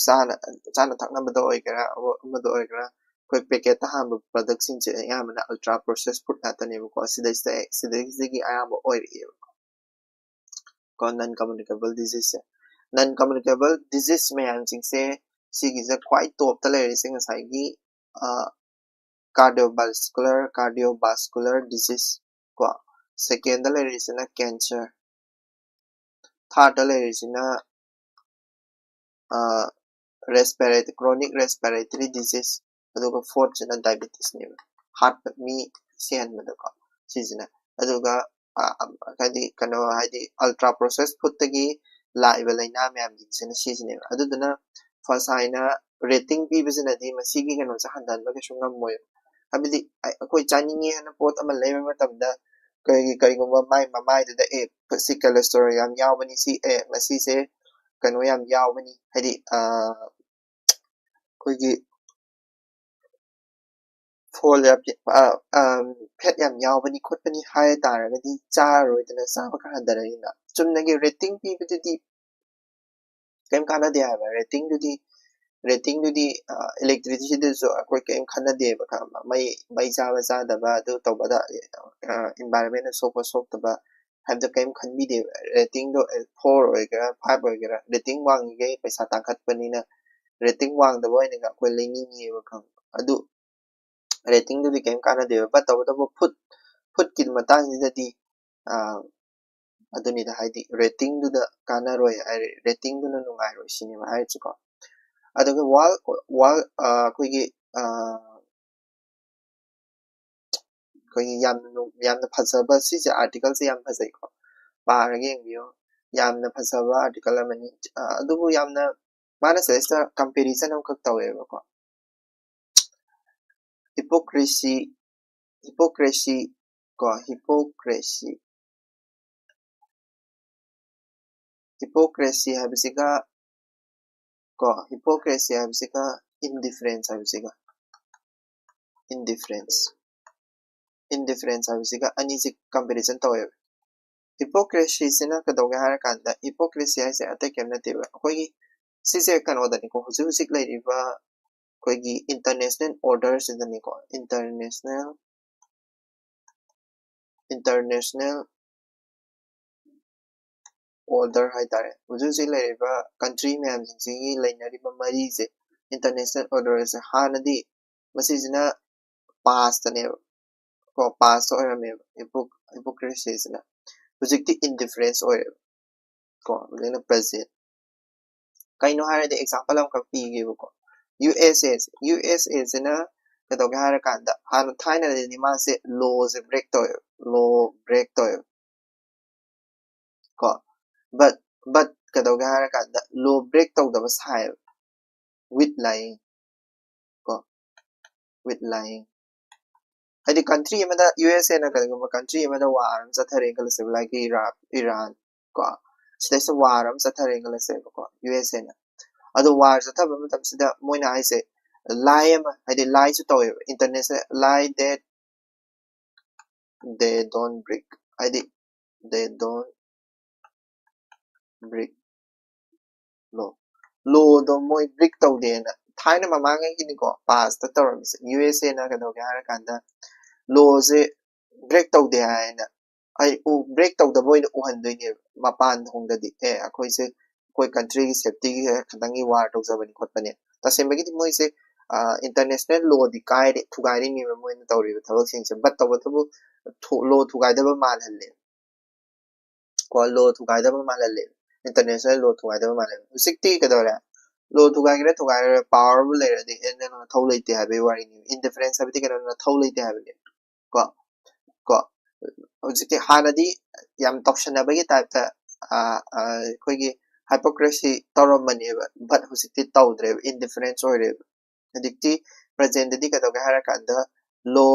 ꯆꯥꯅ ꯆꯥꯅ ꯊꯛꯅꯕꯗ ꯑꯣꯏꯒꯦꯔꯥ, ꯑꯃ- ꯑꯃꯗ ꯑꯣꯏꯒꯦꯔꯥ, ꯑꯩꯈꯣꯏ ꯄꯦꯀꯦꯠꯇ ꯍꯥꯟꯕ ꯄ꯭ꯔꯗꯛꯁꯤꯡꯁꯦ ꯑꯌꯥꯝꯕꯅ ꯑꯜꯇ꯭ꯔꯥ ꯄ꯭ꯔꯣꯁꯦꯁ ꯐꯨꯗ ꯉꯥꯛꯇꯅꯦꯕꯀꯣ꯫ ꯁꯤꯗꯩꯁꯤꯗ ꯁꯤꯗꯩꯁꯤꯗꯒꯤ ꯑꯌꯥꯝꯕ ꯑꯣꯏꯔꯛꯑꯦꯕꯀꯣ, ꯅꯟ ꯀꯝꯃꯨꯅꯤꯀꯦꯕꯜ ꯗꯤꯖꯤꯖꯁꯦ꯫ ꯅꯟ ꯀꯝꯃꯨꯅꯤꯀꯦꯕꯜ ꯗꯤꯖꯤꯖ ꯃꯌꯥꯝꯁꯤꯡꯁꯦ, ꯁꯤꯒꯤꯁꯦ ꯈ꯭ꯋꯥꯏ ꯇꯣꯞꯇ ꯂꯩꯔꯤꯁꯦ ꯉꯁꯥꯏꯒꯤ, ꯑ, cardiovascular, cardiovascular disease ꯀꯣ, ꯁꯦꯀꯦꯟꯗ ꯂꯩꯔꯤꯁꯤꯅ ꯀꯦꯟꯁꯔ, ꯊꯥꯔꯗ ꯂꯩꯔꯤꯁꯤꯅ, ꯑ, respiratory, chronic respiratory disease, ꯑꯗꯨꯒ ꯐꯣꯔꯠꯁꯤꯅ ꯗꯥꯏꯕꯦꯇꯤꯁꯅꯦꯕ, ꯍꯥꯔꯠ ꯃꯤ ꯁꯤꯍꯟꯕꯗꯀꯣ, ꯁꯤꯁꯤꯅ꯫ ꯑꯗꯨꯒ, ꯑ, ꯍꯥꯏꯗꯤ ꯀꯩꯅꯣ, ꯍꯥꯏꯗꯤ ꯑꯜꯇ꯭ꯔꯥ ꯄ꯭ꯔꯣꯁꯦꯁ ꯐꯨꯗꯇꯒꯤ ꯂꯥꯛꯏꯕ ꯂꯥꯏꯅꯥ ꯃꯌꯥꯝꯁꯤꯡꯁꯤꯅ ꯁꯤꯁꯤꯅꯦꯕ꯫ ꯑꯗꯨꯗꯨꯅ ꯐꯥꯔꯁ ꯍꯥꯏꯅ ꯔꯦꯇꯤꯡ ꯄꯤꯕꯁꯤꯅꯗꯤ ꯃꯁꯤꯒꯤ ꯀꯩꯅꯣꯁꯦ ꯍꯟꯊꯍꯟꯕ ꯀꯩꯁꯨ ꯉꯝꯃꯣꯏ꯫ ꯍꯥꯏꯕꯗꯤ ꯑꯩ- ꯑꯩꯈꯣꯏ ꯆꯥꯅꯤꯡꯉꯦ ꯍꯥꯏꯅ ꯄꯣꯠ ꯑꯃ ꯂꯩꯕ ꯃꯇꯝꯗ, ꯀꯩꯒꯤ- ꯀꯔꯤꯒꯨꯝꯕ ꯃꯥꯏ ꯃꯃꯥꯏꯗꯨꯗ, "ꯑꯦ, ꯁꯤ ꯀꯣꯂꯦꯁꯇ꯭ꯔꯣꯜ ꯌꯥꯝ ꯌꯥꯎꯕꯅꯤ, ꯁꯤ, ꯑꯦ, ꯃꯁꯤꯁꯦ ꯀꯩꯅꯣ ꯌꯥꯝ ꯌꯥꯎꯕꯅꯤ", ꯍꯥꯏꯗꯤ, ꯑ, ꯑꯩꯈꯣꯏꯒꯤ ꯐꯣꯜ ꯌꯥꯝ, ꯑ, ꯑ, ꯐꯦꯠ ꯌꯥꯝ ꯌꯥꯎꯕꯅꯤ ꯈꯣꯠꯄꯅꯤ ꯍꯥꯏ ꯇꯥꯔꯒꯗꯤ ꯆꯥꯔꯔꯣꯏꯗꯅ, ꯆꯥꯕ ꯈꯔ ꯍꯟꯊꯔꯅꯤꯅ꯫ ꯆꯨꯝꯅꯒꯤ ꯔꯦꯇꯤꯡ ꯄꯤꯕꯗꯨꯗꯤ ꯀꯩꯝ ꯀꯥꯟꯅꯗꯦ ꯍꯥꯏꯕ꯫ ꯔꯦꯇꯤꯡꯗꯨꯗꯤ, ꯔꯦꯇꯤꯡꯗꯨꯗꯤ, ꯑ, ꯏꯂꯦꯛꯇ꯭ꯔꯤꯁꯤꯇꯤꯗꯁꯨ ꯑꯩꯈꯣꯏ ꯀꯩꯝ ꯈꯟꯅꯗꯦꯕ, ꯈꯪꯉꯕ? ꯃꯩ, ꯃꯩ ꯆꯥꯕ ꯆꯥꯗꯕ, ꯑꯗꯨ ꯇꯧꯕꯗ, ꯑ, ꯏꯟꯚꯥꯏꯔꯟꯃꯦꯟꯗ ꯁꯣꯛꯄ ꯁꯣꯛꯇꯕ ꯍꯥꯏꯕꯗꯣ ꯀꯩꯝ ꯈꯟꯕꯤꯗꯦꯕ꯫ ꯔꯦꯇꯤꯡꯗꯣ, ꯑ, ꯐꯣꯔ ꯑꯣꯏꯒꯦꯔꯥ, ꯐꯥꯏꯚ ꯑꯣꯏꯒꯦꯔꯥ, ꯔꯦꯇꯤꯡ ꯋꯥꯡꯉꯤꯈꯩ ꯄꯩꯁꯥ ꯇꯥꯡꯈꯠꯄꯅꯤꯅ, ꯔꯦꯇꯤꯡ ꯋꯥꯡꯗꯕ ꯑꯣꯏꯅꯒ ꯑꯩꯈꯣꯏ ꯂꯩꯅꯤꯡꯉꯦꯕ, ꯈꯪꯉꯕ? ꯑꯗꯨ ꯔꯦꯇꯤꯡꯗꯨꯗꯤ ꯀꯩꯝ ꯀꯥꯟꯅꯗꯦꯕ꯫ But ꯇꯧꯕꯇꯕꯨ ꯐꯨꯗ, ꯐꯨꯗꯀꯤ ꯃꯇꯥꯡꯁꯤꯗꯗꯤ, ꯑ, ꯑꯗꯨꯅꯤꯗ, ꯍꯥꯏꯗꯤ ꯔꯦꯇꯤꯡꯗꯨꯗ ꯀꯥꯟꯅꯔꯣꯏ ꯍꯥꯏꯔꯦ, ꯔꯦꯇꯤꯡꯗꯨꯅ ꯅꯨꯡꯉꯥꯏꯔꯣꯏ ꯁꯤꯅꯦꯕ ꯍꯥꯏꯔꯤꯁꯤꯀꯣ꯫ ꯑꯗꯨꯒ ꯋꯥꯜ, ꯋꯥꯜ, ꯑ, ꯑꯩꯈꯣꯏꯒꯤ, ꯑ, ꯑꯩꯈꯣꯏꯒꯤ ꯌꯥꯝꯅ ꯅꯨꯡ-, ꯌꯥꯝꯅ ꯐꯖꯕ, ꯁꯤꯁꯦ ꯑꯥꯔꯇꯤꯀꯜꯁꯦ ꯌꯥꯝ ꯐꯖꯩꯀꯣ, ꯄꯥꯔꯒ ꯌꯦꯡꯕꯤꯌꯨ꯫ ꯌꯥꯝꯅ ꯐꯖꯕ ꯑꯥꯔꯇꯤꯀꯜ ꯑꯃꯅꯤ꯫ ꯑ, ꯑꯗꯨꯕꯨ ꯌꯥꯝꯅ, ꯃꯥꯅ ꯁꯤꯗꯩꯁꯤꯗ ꯀꯝꯄꯦꯔꯤꯖꯟ ꯑꯃꯈꯛ ꯇꯧꯋꯦꯕꯀꯣ꯫ Hypocrisy, hypocrisy ꯀꯣ, hypocrisy, hypocrisy ꯍꯥꯏꯕꯁꯤꯒ ꯀꯣ, hypocrisy ꯍꯥꯏꯕꯁꯤꯒ indifference ꯍꯥꯏꯕꯁꯤꯒ, indifference, indifference ꯍꯥꯏꯕꯁꯤꯒ ꯑꯅꯤꯁꯤ comparison ꯇꯧꯋꯦꯕ꯫ Hypocrisy ꯁꯤꯅ ꯀꯩꯗꯧꯒꯦ ꯍꯥꯏꯔꯀꯥꯟꯗ, hypocrisy ꯍꯥꯏꯁꯦ ꯑꯇꯩ ꯀꯩꯝ ꯅꯠꯇꯦꯕ, ꯑꯩꯈꯣꯏꯒꯤ ꯁꯤꯁꯦ ꯀꯩꯅꯣꯗꯅꯤꯀꯣ, ꯍꯧꯖꯤꯛ ꯍꯧꯖꯤꯛ ꯂꯩꯔꯤꯕ ꯑꯩꯈꯣꯏꯒꯤ international order ꯁꯤꯗꯅꯤꯀꯣ, international, international order ꯍꯥꯏꯇꯥꯔꯦ, ꯍꯧꯖꯤꯛ ꯍꯧꯖꯤꯛ ꯂꯩꯔꯤꯕ country ꯃꯌꯥꯝꯁꯤꯡꯁꯤꯒꯤ ꯂꯩꯅꯔꯤꯕ ꯃꯔꯤꯁꯦ, international order ꯁꯦ ꯍꯥꯟꯅꯗꯤ ꯃꯁꯤꯁꯤꯅ past ꯇꯅꯦꯕ ꯀꯣ, past ꯇ ꯑꯣꯏꯔꯝꯃꯦꯕ hypocrisy ꯁꯤꯅ꯫ ꯍꯧꯖꯤꯛꯇꯤ indifference ꯑꯣꯏꯔꯦꯕ ꯀꯣ, ꯍꯧꯖꯤꯛꯅ present꯫ ꯀꯩꯅꯣ ꯍꯥꯏꯔꯗꯤ example ꯑꯃꯈꯛ ꯄꯤꯒꯦꯕꯀꯣ, USA ꯁꯦ, USA ꯁꯤꯅ ꯀꯩꯗꯧꯒꯦ ꯍꯥꯏꯔꯀꯥꯟꯗ, ꯍꯥꯟꯅ ꯊꯥꯏꯅꯗꯤ ꯃꯥꯁꯦ law ꯁꯦ break ꯇꯧꯋꯦꯕ, law break ꯇꯧꯋꯦꯕ ꯀꯣ, but, but ꯀꯩꯗꯧꯒꯦ ꯍꯥꯏꯔꯀꯥꯟꯗ law break ꯇꯧꯗꯕ ꯁꯥꯏꯌꯦꯕ, with lying ꯀꯣ, with lying꯫ ꯍꯥꯏꯗꯤ country ꯑꯃꯗ, USA ꯅ ꯀꯔꯤꯒꯨꯝꯕ country ꯑꯃꯗ war ꯑꯃ ꯆꯠꯊꯔꯦꯅ ꯈꯜꯂꯁꯦꯕ, like ꯏꯔꯥꯛ, ꯏꯔꯥꯟ ꯀꯣ, ꯁꯤꯗꯩꯁꯤꯗ war ꯑꯃ ꯆꯠꯊꯔꯦꯅ ꯈꯜꯂꯁꯦꯕꯀꯣ, USA ꯅ꯫ ꯑꯗꯣ war ꯆꯠꯊꯕ ꯃꯇꯝꯁꯤꯗ ꯃꯣꯏꯅ ꯍꯥꯏꯁꯦ lie ꯑꯃ, ꯍꯥꯏꯗꯤ lie ꯁꯨ ꯇꯧꯋꯦꯕ, international lie that they don't break, ꯍꯥꯏꯗꯤ they don't break law, law ꯗꯣ ꯃꯣꯏ break ꯇꯧꯗꯦꯅ ꯊꯥꯏꯅ ꯃꯃꯥꯡꯉꯩꯒꯤꯅꯤꯀꯣ past ꯇ ꯇꯧꯔꯝꯃꯤꯁꯦ꯫ USA ꯅ ꯀꯩꯗꯧꯒꯦ ꯍꯥꯏꯔꯀꯥꯟꯗ law ꯁꯦ break ꯇꯧꯗꯦ ꯍꯥꯏꯅ, ꯑꯩ ꯎ, break ꯇꯧꯗꯕ ꯑꯣꯏꯅ ꯎꯍꯟꯗꯣꯏꯅꯦꯕ ꯃꯄꯥꯟ ꯊꯣꯡꯗꯗꯤ, ꯑꯦ, ꯑꯩꯈꯣꯏꯁꯦ ꯑꯩꯈꯣꯏ country ꯒꯤ safety ꯒꯤ ꯈꯇꯪꯒꯤ war ꯇꯧꯖꯕꯅꯤ ꯈꯣꯠꯄꯅꯦ꯫ ꯇꯁꯦꯡꯕꯒꯤꯗꯤ ꯃꯣꯏꯁꯦ, ꯑ, international law ꯗꯤ ꯀꯥꯏꯔꯦ, ꯊꯨꯒꯥꯏꯔꯤꯅꯦꯕ ꯃꯣꯏꯅ ꯇꯧꯔꯤꯕ ꯊꯕꯛꯁꯤꯡꯁꯦ, but ꯇꯧꯕꯇꯕꯨ ꯊꯨ-, law ꯊꯨꯒꯥꯏꯗꯕ ꯃꯥꯜꯍꯜꯂꯦ ꯀꯣ, law ꯊꯨꯒꯥꯏꯗꯕ ꯃꯥꯜꯍꯜꯂꯦ, international law ꯊꯨꯒꯥꯏꯗꯕ ꯃꯥꯜꯍꯜꯂꯦ꯫ ꯍꯧꯖꯤꯛꯇꯤ ꯀꯩꯗꯧꯔꯦ? Law ꯊꯨꯒꯥꯏꯒꯦꯔꯥ ꯊꯨꯒꯥꯏꯔꯣꯏꯔꯥ, power ꯕꯨ ꯂꯩꯔꯗꯤ ꯑꯦ, ꯅꯪ ꯅꯊꯧ ꯂꯩꯇꯦ ꯍꯥꯏꯕꯒꯤ ꯋꯥꯔꯤꯅꯤ꯫ Indifference ꯍꯥꯏꯕꯗꯤ ꯀꯩꯅꯣ? ꯅꯊꯧ ꯂꯩꯇꯦ ꯍꯥꯏꯕꯅꯦ ꯀꯣ, ꯀꯣ꯫ ꯍꯧꯖꯤꯛꯇꯤ, ꯍꯥꯟꯅꯗꯤ ꯌꯥꯝ ꯇꯧꯁꯟꯅꯕꯒꯤ type ꯇ, ꯑ, ꯑ, ꯑꯩꯈꯣꯏꯒꯤ hypocrisy ꯇꯧꯔꯝꯕꯅꯦꯕ, but ꯍꯧꯖꯤꯛꯇꯤ ꯇꯧꯗ꯭ꯔꯦꯕ, indifference ꯑꯣꯏꯔꯦꯕ꯫ ꯍꯧꯖꯤꯛꯇꯤ ꯄ꯭ꯔꯖꯦꯟꯗꯗꯤ ꯀꯩꯗꯧꯒꯦ ꯍꯥꯏꯔꯀꯥꯟꯗ ꯂꯣ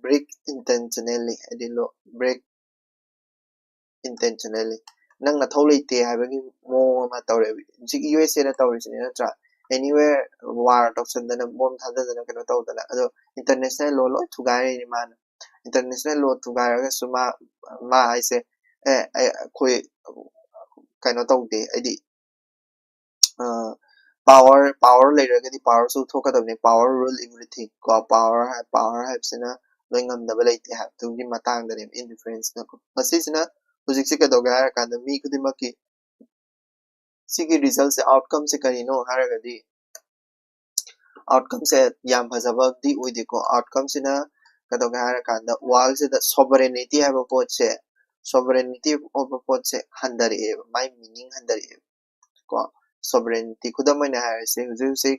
ꯕ꯭ꯔꯦꯛ ꯏꯟꯇꯦꯟꯁꯅꯦꯜꯂꯤ, ꯍꯥꯏꯗꯤ ꯂꯣ ꯕ꯭ꯔꯦꯛ ꯏꯟꯇꯦꯟꯁꯅꯦꯜꯂꯤ ꯅꯪ ꯅꯊꯧ ꯂꯩꯇꯦ ꯍꯥꯏꯕꯒꯤ ꯃꯑꯣꯡ ꯑꯃ ꯇꯧꯔꯦꯕ ꯍꯧꯖꯤꯛ ꯌꯨ ꯑꯦꯁ ꯑꯦꯅ ꯇꯧꯔꯤꯁꯤꯅꯤ, ꯅꯠꯇ꯭ꯔꯥ? ꯑꯦꯅꯤꯋꯦꯔ ꯋꯥꯔ ꯇꯧꯁꯟꯗꯅ, ꯕꯣꯝ ꯊꯥꯗꯗꯅ, ꯀꯩꯅꯣ ꯇꯧꯗꯅ, ꯑꯗꯣ ꯏꯟꯇꯔꯅꯦꯁꯅꯦꯜ ꯂꯣ ꯂꯣꯏ ꯊꯨꯒꯥꯏꯔꯤꯅꯤ ꯃꯥꯅ꯫ ꯏꯟꯇꯔꯅꯦꯁꯅꯦꯜ ꯂꯣ ꯊꯨꯒꯥꯏꯔꯒꯁꯨ ꯃꯥ, ꯃꯥ ꯍꯥꯏꯁꯦ, ꯑꯦ, ꯑꯩ, ꯑꯩꯈꯣꯏ ꯀꯩꯅꯣ ꯇꯧꯗꯦ, ꯍꯥꯏꯗꯤ power power ꯂꯩꯔꯒꯗꯤ powerꯁꯨ ꯊꯣꯛꯀꯗꯕꯅꯤ, power rule everything ꯀꯣ꯫ Power power ꯍꯥꯏꯕꯁꯤꯅ ꯂꯣꯏ ꯉꯝꯗꯕ ꯂꯩꯇꯦ ꯍꯥꯏꯕꯗꯨꯒꯤ ꯃꯇꯥꯡꯗꯅꯦꯕ ꯏꯟꯗꯤꯐꯔꯦꯟꯁꯅꯀꯣ꯫ ꯃꯁꯤꯁꯤꯅ ꯍꯧꯖꯤꯛꯁꯦ ꯀꯩꯗꯧꯒꯦ ꯍꯥꯏꯔꯀꯥꯟꯗ ꯃꯤ ꯈꯨꯗꯤꯡꯃꯛꯀꯤ ꯁꯤꯒꯤ ꯔꯤꯖꯜꯁꯦ, ꯑꯥꯎꯠꯀꯝꯁꯦ ꯀꯔꯤꯅꯣ ꯍꯥꯏꯔꯒꯗꯤ, ꯑꯥꯎꯠꯀꯝꯁꯦ ꯌꯥꯝ ꯐꯖꯕꯗꯤ ꯑꯣꯏꯗꯦꯀꯣ꯫ ꯑꯥꯎꯠꯀꯝꯁꯤꯅ ꯀꯩꯗꯧꯒꯦ ꯍꯥꯏꯔꯀꯥꯟꯗ ꯋꯥꯔꯜꯁꯤꯗ ꯁꯣꯕꯔꯦꯅꯤꯇꯤ ꯍꯥꯏꯕ ꯄꯣꯠꯁꯦ, ꯁꯣꯕꯔꯦꯅꯤꯇꯤ ꯑꯣꯏꯕ ꯄꯣꯠꯁꯦ ꯍꯟꯊꯔꯛꯑꯦꯕ, ꯃꯥꯏ ꯃꯤꯅꯤꯡ ꯍꯟꯊꯔꯛꯑꯦꯕ ꯀꯣ꯫ ꯁꯣꯕꯔꯦꯅꯤꯇꯤ, ꯈꯨꯗꯝ ꯑꯣꯏꯅ ꯍꯥꯏꯔꯁꯦ, ꯍꯧꯖꯤꯛ ꯍꯧꯖꯤꯛ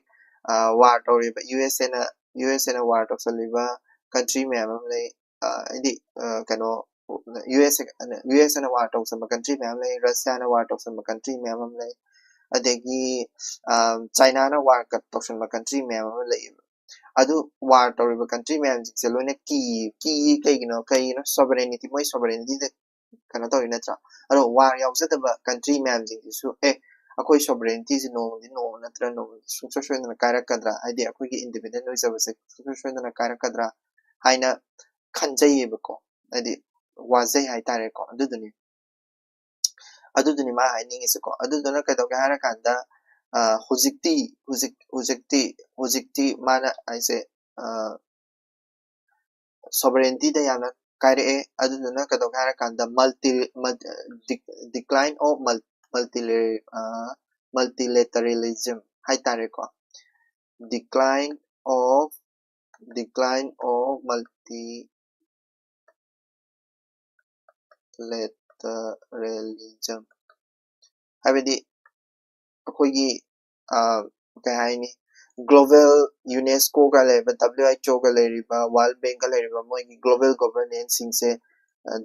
ꯋꯥꯔ ꯇꯧꯔꯤꯕ ꯌꯨ ꯑꯦꯁ ꯑꯦꯅ, ꯌꯨ ꯑꯦꯁ ꯑꯦꯅ ꯋꯥꯔ ꯇꯧꯁꯜꯂꯤꯕ ꯀꯟꯇ꯭ꯔꯤ ꯃꯌꯥꯝ ꯑꯃ ꯂꯩ꯫ ꯍꯥꯏꯗꯤ ꯀꯩꯅꯣ, ꯌꯨ ꯑꯦꯁ ꯑꯦ, ꯌꯨ ꯑꯦꯁ ꯑꯦꯅ ꯋꯥꯔ ꯇꯧꯁꯟꯕ ꯀꯟꯇ꯭ꯔꯤ ꯃꯌꯥꯝ ꯂꯩ, ꯔꯁꯤꯌꯥꯅ ꯋꯥꯔ ꯇꯧꯁꯟꯕ ꯀꯟꯇ꯭ꯔꯤ ꯃꯌꯥꯝ ꯑꯃ ꯂꯩ, ꯑꯗꯒꯤ ꯆꯥꯏꯅꯥꯅ ꯋꯥꯔ ꯇꯧꯁꯟꯕ ꯀꯟꯇ꯭ꯔꯤ ꯃꯌꯥꯝ ꯑꯃ ꯂꯩꯌꯦꯕ꯫ ꯑꯗꯨ ꯋꯥꯔ ꯇꯧꯔꯤꯕ ꯀꯟꯇ꯭ꯔꯤ ꯃꯌꯥꯝꯁꯤꯡꯁꯦ ꯂꯣꯏꯅ ꯀꯤ ꯀꯤ ꯀꯩꯒꯤꯅꯣ? ꯀꯩꯒꯤꯅꯣ? ꯁꯣꯕꯔꯦꯅꯤꯇꯤ, ꯃꯣꯏ ꯁꯣꯕꯔꯦꯅꯤꯇꯤꯗ ꯀꯩꯅꯣ ꯇꯧꯔꯤ ꯅꯠꯇ꯭ꯔꯥ? ꯑꯗꯣ ꯋꯥꯔ ꯌꯥꯎꯖꯗꯕ ꯀꯟꯇ꯭ꯔꯤ ꯃꯌꯥꯝꯁꯤꯡꯁꯤꯁꯨ, ꯑꯦ, ꯑꯩꯈꯣꯏ ꯁꯣꯕꯔꯦꯅꯤꯇꯤꯁꯦ ꯅꯣꯡꯃꯗꯤ ꯅꯣꯡꯃ ꯅꯠꯇ꯭ꯔ ꯅꯣꯡꯃꯗꯤ ꯁꯨꯡꯁꯣꯏ ꯁꯣꯏꯗꯅ ꯀꯥꯏꯔꯛꯀꯗ꯭ꯔꯥ, ꯍꯥꯏꯗꯤ ꯑꯩꯈꯣꯏꯒꯤ ꯏꯟꯗꯤꯄꯦꯟꯗꯦꯟ ꯑꯣꯏꯖꯕꯁꯦ ꯁꯨꯡꯁꯣꯏ ꯁꯣꯏꯗꯅ ꯀꯥꯏꯔꯛꯀꯗ꯭ꯔꯥ ꯍꯥꯏꯅ ꯈꯟꯖꯩꯌꯦꯕꯀꯣ, ꯍꯥꯏꯗꯤ ꯋꯥꯖꯩ ꯍꯥꯏꯇꯥꯔꯦꯀꯣ꯫ ꯑꯗꯨꯗꯨꯅꯤ, ꯑꯗꯨꯗꯨꯅꯤ ꯃꯥ ꯍꯥꯏꯅꯤꯡꯉꯤꯁꯦꯀꯣ꯫ ꯑꯗꯨꯗꯨꯅ ꯀꯩꯗꯧꯒꯦ ꯍꯥꯏꯔꯀꯥꯟꯗ, ꯍꯧꯖꯤꯛꯇꯤ, ꯍꯧꯖꯤꯛ ꯍꯧꯖꯤꯛꯇꯤ ꯍꯧꯖꯤꯛꯇꯤ ꯃꯥꯅ ꯍꯥꯏꯁꯦ, ꯁꯣꯕꯔꯦꯟꯇꯤꯗ ꯌꯥꯝꯅ ꯀꯥꯏꯔꯛꯑꯦ꯫ ꯑꯗꯨꯗꯨꯅ ꯀꯩꯗꯧꯒꯦ ꯍꯥꯏꯔꯀꯥꯟꯗ, multi decline of multi multilateralism ꯍꯥꯏꯇꯥꯔꯦꯀꯣ꯫ Decline of decline of multilateralism ꯍꯥꯏꯕꯗꯤ ꯑꯩꯈꯣꯏꯒꯤ ꯀꯩ ꯍꯥꯏꯅꯤ, global UNESCO ꯒ ꯂꯩꯔꯤꯕ, W H O ꯒ ꯂꯩꯔꯤꯕ, World Bank ꯀ ꯂꯩꯔꯤꯕ ꯃꯣꯏꯒꯤ global governance ꯁꯤꯡꯁꯦ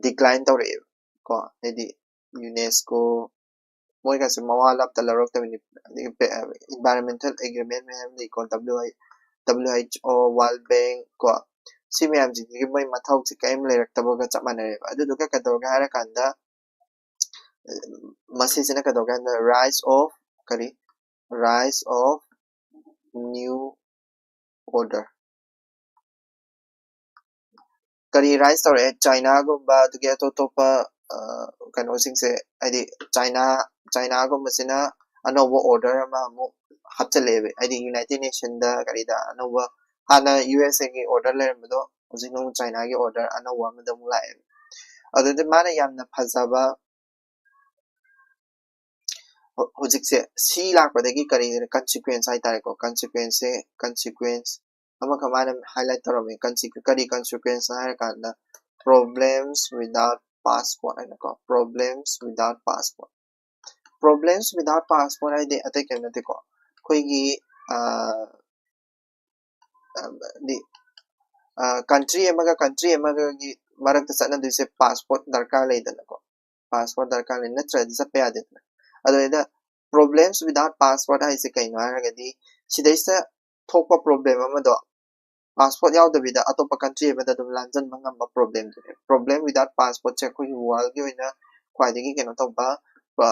decline ꯇꯧꯔꯛꯑꯦꯕ ꯀꯣ꯫ ꯍꯥꯏꯗꯤ UNESCO ꯃꯣꯏꯒꯁꯦ ꯃꯋꯥ ꯂꯧꯗ ꯂꯧꯔꯛꯇꯕꯅꯤ꯫ ꯑꯗꯒꯤ environmental agreement ꯃꯌꯥꯝ ꯂꯩꯀꯣ, W I W H O, World Bank ꯀꯣ, ꯁꯤ ꯃꯌꯥꯝꯁꯤꯡꯁꯤꯒꯤ ꯃꯣꯏ ꯃꯊꯧꯁꯤ ꯀꯔꯤꯝ ꯂꯩꯔꯛꯇꯕꯒ ꯆꯞ ꯃꯥꯟꯅꯔꯦꯕ꯫ ꯑꯗꯨꯗꯨꯒ ꯀꯩꯗꯧꯔꯒꯦ ꯍꯥꯏꯔꯀꯥꯟꯗ, ꯃꯁꯤꯁꯤꯅ ꯀꯩꯗꯧꯒꯦ ꯍꯥꯏꯅ, rise of ꯀꯔꯤ, rise of new order꯫ ꯀꯔꯤ rise ꯇꯧꯔꯛꯑꯦ? ꯆꯥꯏꯅꯥꯒꯨꯝꯕ, ꯑꯗꯒꯤ ꯑꯇꯣꯞ ꯑꯇꯣꯞꯄ, ꯑ, ꯀꯩꯅꯣꯁꯤꯡꯁꯦ, ꯍꯥꯏꯗꯤ ꯆꯥꯏꯅꯥ, ꯆꯥꯏꯅꯥꯒꯨꯝꯕꯁꯤꯅ ꯑꯅꯧꯕ order ꯑꯃ ꯑꯃꯨꯛ ꯍꯥꯞꯆꯤꯜꯂꯛꯑꯦꯕ꯫ ꯍꯥꯏꯗꯤ United Nationꯗ ꯀꯔꯤꯗ ꯑꯅꯧꯕ, ꯍꯥꯟꯅ U S Aꯒꯤ order ꯂꯩꯔꯝꯕꯗꯣ ꯍꯧꯖꯤꯛꯅ ꯑꯃꯨꯛ ꯆꯥꯏꯅꯥꯒꯤ order ꯑꯅꯧꯕ ꯑꯃꯗ ꯑꯃꯨꯛ ꯂꯥꯛꯑꯦꯕ꯫ ꯑꯗꯨꯗꯤ ꯃꯥꯅ ꯌꯥꯝꯅ ꯐꯖꯕ, ꯍꯧ-, ꯍꯧꯖꯤꯛꯁꯦ ꯁꯤ ꯂꯥꯛꯄꯗꯒꯤ ꯀꯔꯤ consequence ꯍꯥꯏꯇꯥꯔꯦꯀꯣ, consequenceꯁꯦ, consequence ꯑꯃꯈꯛ ꯃꯥꯅ highlight ꯇꯧꯔꯝꯃꯤ꯫ Conse-, ꯀꯔꯤ consequenceꯅꯣ ꯍꯥꯏꯔꯀꯥꯟꯗ, problems without passport ꯍꯥꯏꯅꯀꯣ, problems without passport꯫ Problems without passport ꯍꯥꯏꯗꯤ ꯑꯇꯩ ꯀꯔꯤꯝ ꯅꯠꯇꯦꯀꯣ, ꯑꯩꯈꯣꯏꯒꯤ, ꯑ, ꯑ, ꯗꯤ, ꯑ, country ꯑꯃꯒ country ꯑꯃꯒꯒꯤ ꯃꯔꯛꯇ ꯆꯠꯅꯗꯣꯏꯁꯦ passport ꯗꯔꯀꯥꯔ ꯂꯩꯗꯅꯀꯣ, passport ꯗꯔꯀꯥꯔ ꯂꯩ, ꯅꯠꯇ꯭ꯔꯗꯤ ꯆꯠꯄ ꯌꯥꯗꯦꯗꯅ꯫ ꯑꯗꯨꯗꯩꯗ problems without passport ꯍꯥꯏꯁꯦ ꯀꯩꯅꯣ ꯍꯥꯏꯔꯒꯗꯤ, ꯁꯤꯗꯩꯁꯤꯗ ꯊꯣꯛꯄ problem ꯑꯃꯗꯣ passport ꯌꯥꯎꯗꯕꯤꯗ ꯑꯇꯣꯞꯄ country ꯑꯃꯗ ꯑꯗꯨꯝ ꯂꯥꯟꯖꯟꯕ ꯉꯝꯕ problemꯗꯨꯅꯦ꯫ Problem without passportꯁꯦ ꯑꯩꯈꯣꯏꯒꯤ worldꯒꯤ ꯑꯣꯏꯅ ꯈ꯭ꯋꯥꯏꯗꯒꯤ ꯀꯩꯅꯣ ꯇꯧꯕ, ꯑ,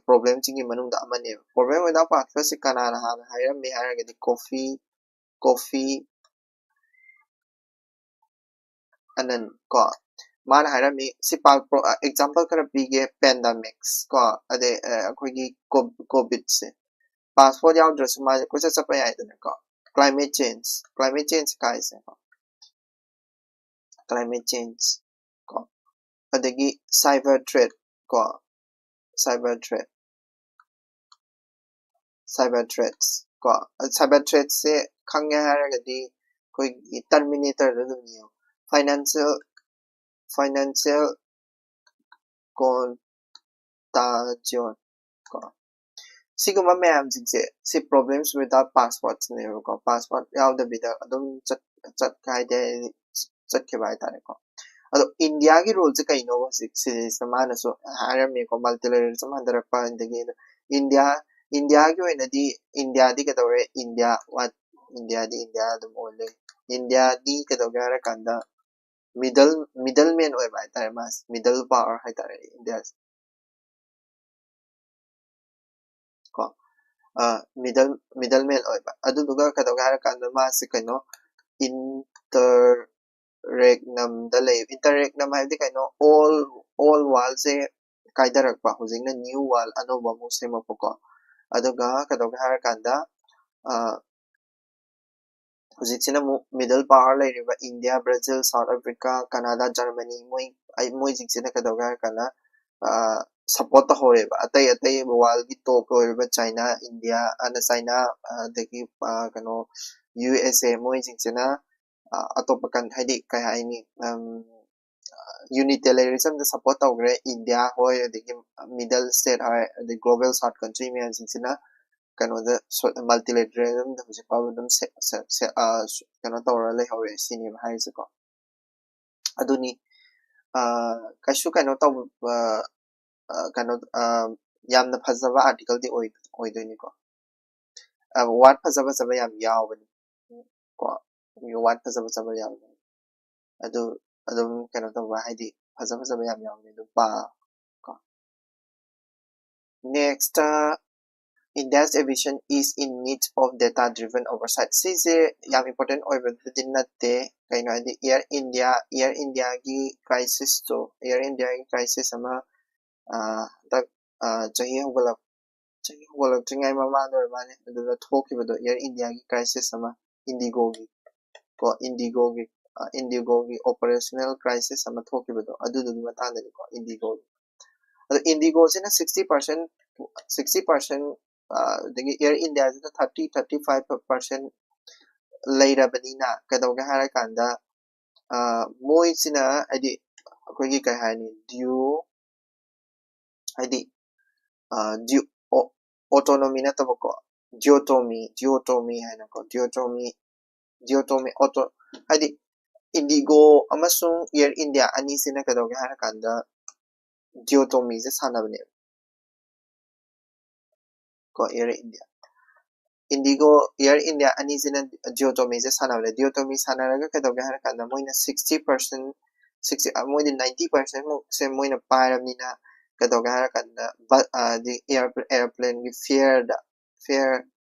problemꯁꯤꯡꯒꯤ ꯃꯅꯨꯡꯗ ꯑꯃꯅꯦꯕ꯫ Problem without passportꯁꯦ ꯀꯅꯥꯅ ꯍꯥꯟꯅ ꯍꯥꯏꯔꯝꯃꯤ ꯍꯥꯏꯔꯒꯗꯤ ꯀꯣꯐꯤ, ꯀꯣꯐꯤ ꯑꯅꯟ ꯀꯣ, ꯃꯥꯅ ꯍꯥꯏꯔꯝꯃꯤ꯫ ꯁꯤ ꯄꯥ-, pro-, ꯑ, example ꯈꯔ ꯄꯤꯒꯦ, pandemics ꯀꯣ, ꯑꯗꯩ, ꯑ, ꯑꯩꯈꯣꯏꯒꯤ co-, COVIDꯁꯦ꯫ Passport ꯌꯥꯎꯗ꯭ꯔꯁꯨ ꯃꯥꯁꯦ ꯀꯣꯏꯆꯠ ꯆꯠꯄ ꯌꯥꯏꯗꯅꯀꯣ꯫ Climate change, climate change ꯀꯥꯏꯁꯦ ꯀꯣ, climate change ꯀꯣ, ꯑꯗꯒꯤ cyber threat ꯀꯣ, cyber threat, cyber threats ꯀꯣ꯫ Cyber threatꯁꯦ ꯈꯪꯉꯦ ꯍꯥꯏꯔꯒꯗꯤ ꯑꯩꯈꯣꯏꯒꯤ Terminatorꯗ ꯑꯗꯨꯝ ꯌꯦꯡꯉꯣ꯫ Financial, financial contagion ꯀꯣ꯫ ꯁꯤꯒꯨꯝꯕ ꯃꯌꯥꯝꯁꯤꯡꯁꯦ, ꯁꯤ problems without passportꯅꯦꯕꯀꯣ꯫ Passport ꯌꯥꯎꯗꯕꯤꯗ ꯑꯗꯨꯝ ꯆꯠ-, ꯆꯠ-, ꯍꯥꯏꯗꯤ ꯆꯠꯈꯤꯕ ꯍꯥꯏꯇꯥꯔꯦꯀꯣ꯫ ꯑꯗꯣ ꯏꯟꯗꯤꯌꯥꯒꯤ ruleꯁꯦ ꯀꯩꯅꯣ ꯍꯧꯖꯤꯛ ꯁꯤꯗꯩꯁꯤꯗ ꯃꯥꯅꯁꯨ ꯍꯥꯏꯔꯝꯃꯦꯀꯣ, multilateralism ꯍꯟꯊꯔꯛꯄ, ꯑꯗꯒꯤ ꯏꯟꯗꯤꯌꯥ, ꯏꯟꯗꯤꯌꯥꯒꯤ ꯑꯣꯏꯅꯗꯤ ꯏꯟꯗꯤꯌꯥꯗꯤ ꯀꯩꯗꯧꯔꯦ, ꯏꯟꯗꯤꯌꯥ what, ꯏꯟꯗꯤꯌꯥꯗꯤ ꯏꯟꯗꯤꯌꯥ ꯑꯗꯨꯝ ꯑꯣꯏ ꯂꯩ꯫ ꯏꯟꯗꯤꯌꯥꯗꯤ ꯀꯩꯗꯧꯒꯦ ꯍꯥꯏꯔꯀꯥꯟꯗ middle middleman ꯑꯣꯏꯕ ꯍꯥꯏꯇꯥꯔꯦ, ꯃꯥꯁꯦ middle power ꯍꯥꯏꯇꯥꯔꯦ ꯏꯟꯗꯤꯌꯥꯁꯦ꯫ ꯀꯣ middle middleman ꯑꯣꯏꯕ꯫ ꯑꯗꯨꯗꯨꯒ ꯀꯩꯗꯧꯒꯦ ꯍꯥꯏꯔꯀꯥꯟꯗ ꯃꯥꯁꯦ ꯀꯩꯅꯣ, interregnum ꯗ ꯂꯩ꯫ Interregnum ꯍꯥꯏꯕꯗꯤ ꯀꯩꯅꯣ? Old old world ꯁꯦ ꯀꯥꯏꯊꯔꯛꯄ, ꯍꯧꯖꯤꯛꯅ new world ꯑꯅꯧꯕ ꯑꯃꯨꯛ ꯁꯦꯝꯃꯛꯄꯀꯣ꯫ ꯑꯗꯨꯒ ꯀꯩꯗꯧꯒꯦ ꯍꯥꯏꯔꯀꯥꯟꯗ ꯍꯧꯖꯤꯛꯁꯤꯅ ꯑꯃꯨꯛ middle power ꯂꯩꯔꯤꯕ ꯏꯟꯗꯤꯌꯥ, ꯕ꯭ꯔꯥꯖꯤꯜ, ꯁꯥꯎꯠ ꯑꯐ꯭ꯔꯤꯀꯥ, ꯀꯅꯥꯗꯥ, ꯖꯔꯃꯅꯤ, ꯃꯣꯏ ꯃꯣꯏꯁꯤꯡꯁꯤꯅ ꯀꯩꯗꯧꯒꯦ ꯍꯥꯏꯔ ꯀꯥꯟꯗ ꯁꯞꯄꯣꯔꯠ ꯇꯧꯍꯧꯔꯦꯕ꯫ ꯑꯇꯩ ꯑꯇꯩ world ꯒꯤ top ꯑꯣꯏꯔꯤꯕ ꯆꯥꯏꯅꯥ, ꯏꯟꯗꯤꯌꯥ, ꯑꯅ ꯆꯥꯏꯅꯥ, ꯑꯗꯒꯤ ꯀꯩꯅꯣ, ꯌꯨ ꯑꯦꯁ ꯑꯦ, ꯃꯣꯏꯁꯤꯡꯁꯤꯅ ꯑꯇꯣꯞꯄ ꯀꯟ ꯍꯥꯏꯗꯤ ꯀꯩ ꯍꯥꯏꯅꯤ, ꯌꯨꯅꯤꯇꯦꯂꯔꯤꯖꯝꯗ ꯁꯞꯄꯣꯔꯠ ꯇꯧꯈ꯭ꯔꯦ꯫ ꯏꯟꯗꯤꯌꯥ ꯍꯣꯏ, ꯑꯗꯒꯤ middle state ꯍꯣꯏ, ꯑꯗꯩ global south country ꯃꯌꯥꯝꯁꯤꯡꯁꯤꯅ ꯀꯩꯅꯣꯗ, multilateralism ꯗ ꯍꯧꯖꯤꯛ ꯐꯥꯎꯕ ꯑꯗꯨꯝ ꯀꯩꯅꯣ ꯇꯧꯔ ꯂꯩꯍꯧꯔꯦ ꯁꯤꯅꯦꯕ ꯍꯥꯏꯔꯤꯁꯦꯀꯣ꯫ ꯑꯗꯨꯅꯤ, ꯀꯩꯁꯨ ꯀꯩꯅꯣ ꯇꯧꯕ, ꯀꯩꯅꯣ, ꯌꯥꯝꯅ ꯐꯖꯕ article ꯗꯤ ꯑꯣꯏꯗꯣꯏꯅꯤꯀꯣ꯫ Word ꯐꯖ ꯐꯖꯕ ꯌꯥꯝ ꯌꯥꯎꯕꯅꯤ ꯀꯣ, word ꯐꯖ ꯐꯖꯕ ꯌꯥꯎꯕꯅꯤ꯫ ꯑꯗꯨ ꯑꯗꯨꯝ ꯀꯩꯅꯣ ꯇꯧꯕ, ꯍꯥꯏꯗꯤ ꯐꯖ ꯐꯖꯕ ꯌꯥꯝ ꯌꯥꯎꯕꯅꯤ, ꯑꯗꯨꯝ ꯄꯥ ꯀꯣ꯫ Next, India's aviation is in need of data driven oversight꯫ ꯁꯤꯁꯦ ꯌꯥꯝ important ꯑꯣꯏꯕꯗꯤ ꯅꯠꯇꯦ꯫ ꯀꯩꯅꯣ ꯍꯥꯏꯗꯤ, Air India, Air India ꯒꯤ crisis ꯇꯣ, Air India ꯒꯤ crisis ꯑꯃ ꯍꯟꯗꯛ ꯆꯍꯤ ꯍꯧꯒꯠꯂꯛ ꯆꯍꯤ ꯍꯧꯒꯠꯂꯛꯇ꯭ꯔꯤꯉꯩ ꯃꯃꯥꯡꯗ ꯑꯣꯏꯔ ꯃꯥꯜꯂꯦ, ꯑꯗꯨꯗ ꯊꯣꯛꯈꯤꯕꯗꯣ, Air India ꯒꯤ crisis ꯑꯃ, IndiGo ꯒꯤ ꯀꯣ, IndiGo ꯒꯤ IndiGo ꯒꯤ operational crisis ꯑꯃ ꯊꯣꯛꯈꯤꯕꯗꯣ, ꯑꯗꯨꯗꯨꯒꯤ ꯃꯇꯥꯡꯗꯅꯤꯀꯣ, IndiGo ꯒꯤ꯫ ꯑꯗꯣ IndiGo ꯁꯤꯅ sixty percent, sixty percent, ꯑꯗꯒꯤ Air India ꯁꯤꯅ thirty, thirty five percent ꯂꯩꯔꯕꯅꯤꯅ, ꯀꯩꯗꯧꯒꯦ ꯍꯥꯏꯔꯀꯥꯟꯗ, ꯃꯣꯏꯁꯤꯅ ꯍꯥꯏꯗꯤ ꯑꯩꯈꯣꯏꯒꯤ ꯀꯩ ꯍꯥꯏꯅꯤ, ꯗꯤꯌꯣ ꯍꯥꯏꯗꯤ autonomy ꯅꯠꯇꯕꯀꯣ, dichotomy, dichotomy ꯍꯥꯏꯅꯀꯣ, dichotomy, dichotomy, auto ꯍꯥꯏꯗꯤ IndiGo ꯑꯃꯁꯨꯡ Air India ꯑꯅꯤꯁꯤꯅ ꯀꯩꯗꯧꯒꯦ ꯍꯥꯏꯔꯀꯥꯟꯗ, dichotomy ꯁꯦ ꯁꯥꯟꯅꯕꯅꯦꯕ ꯀꯣ, Air India꯫ Indigo, Air India ꯑꯅꯤꯁꯤꯅ ꯗꯤꯑꯣꯇꯣꯃꯤꯁꯦ ꯁꯥꯟꯅꯕꯅꯦ꯫ ꯗꯤꯑꯣꯇꯣꯃꯤ ꯁꯥꯟꯅꯔꯒ ꯀꯩꯗꯧꯒꯦ ꯍꯥꯏꯔ ꯀꯥꯟꯗ ꯃꯣꯏꯅ sixty percent, sixty, ꯃꯣꯏꯗꯤ ninety percent ꯃꯨꯛꯁꯦ ꯃꯣꯏꯅ ꯄꯥꯏꯔꯕꯅꯤꯅ ꯀꯩꯗꯧꯒꯦ ꯍꯥꯏꯔ ꯀꯥꯟꯗ ꯕ-, ꯑ, ꯍꯥꯏꯗꯤ air-, airplane ꯒꯤ fare ꯗ, fare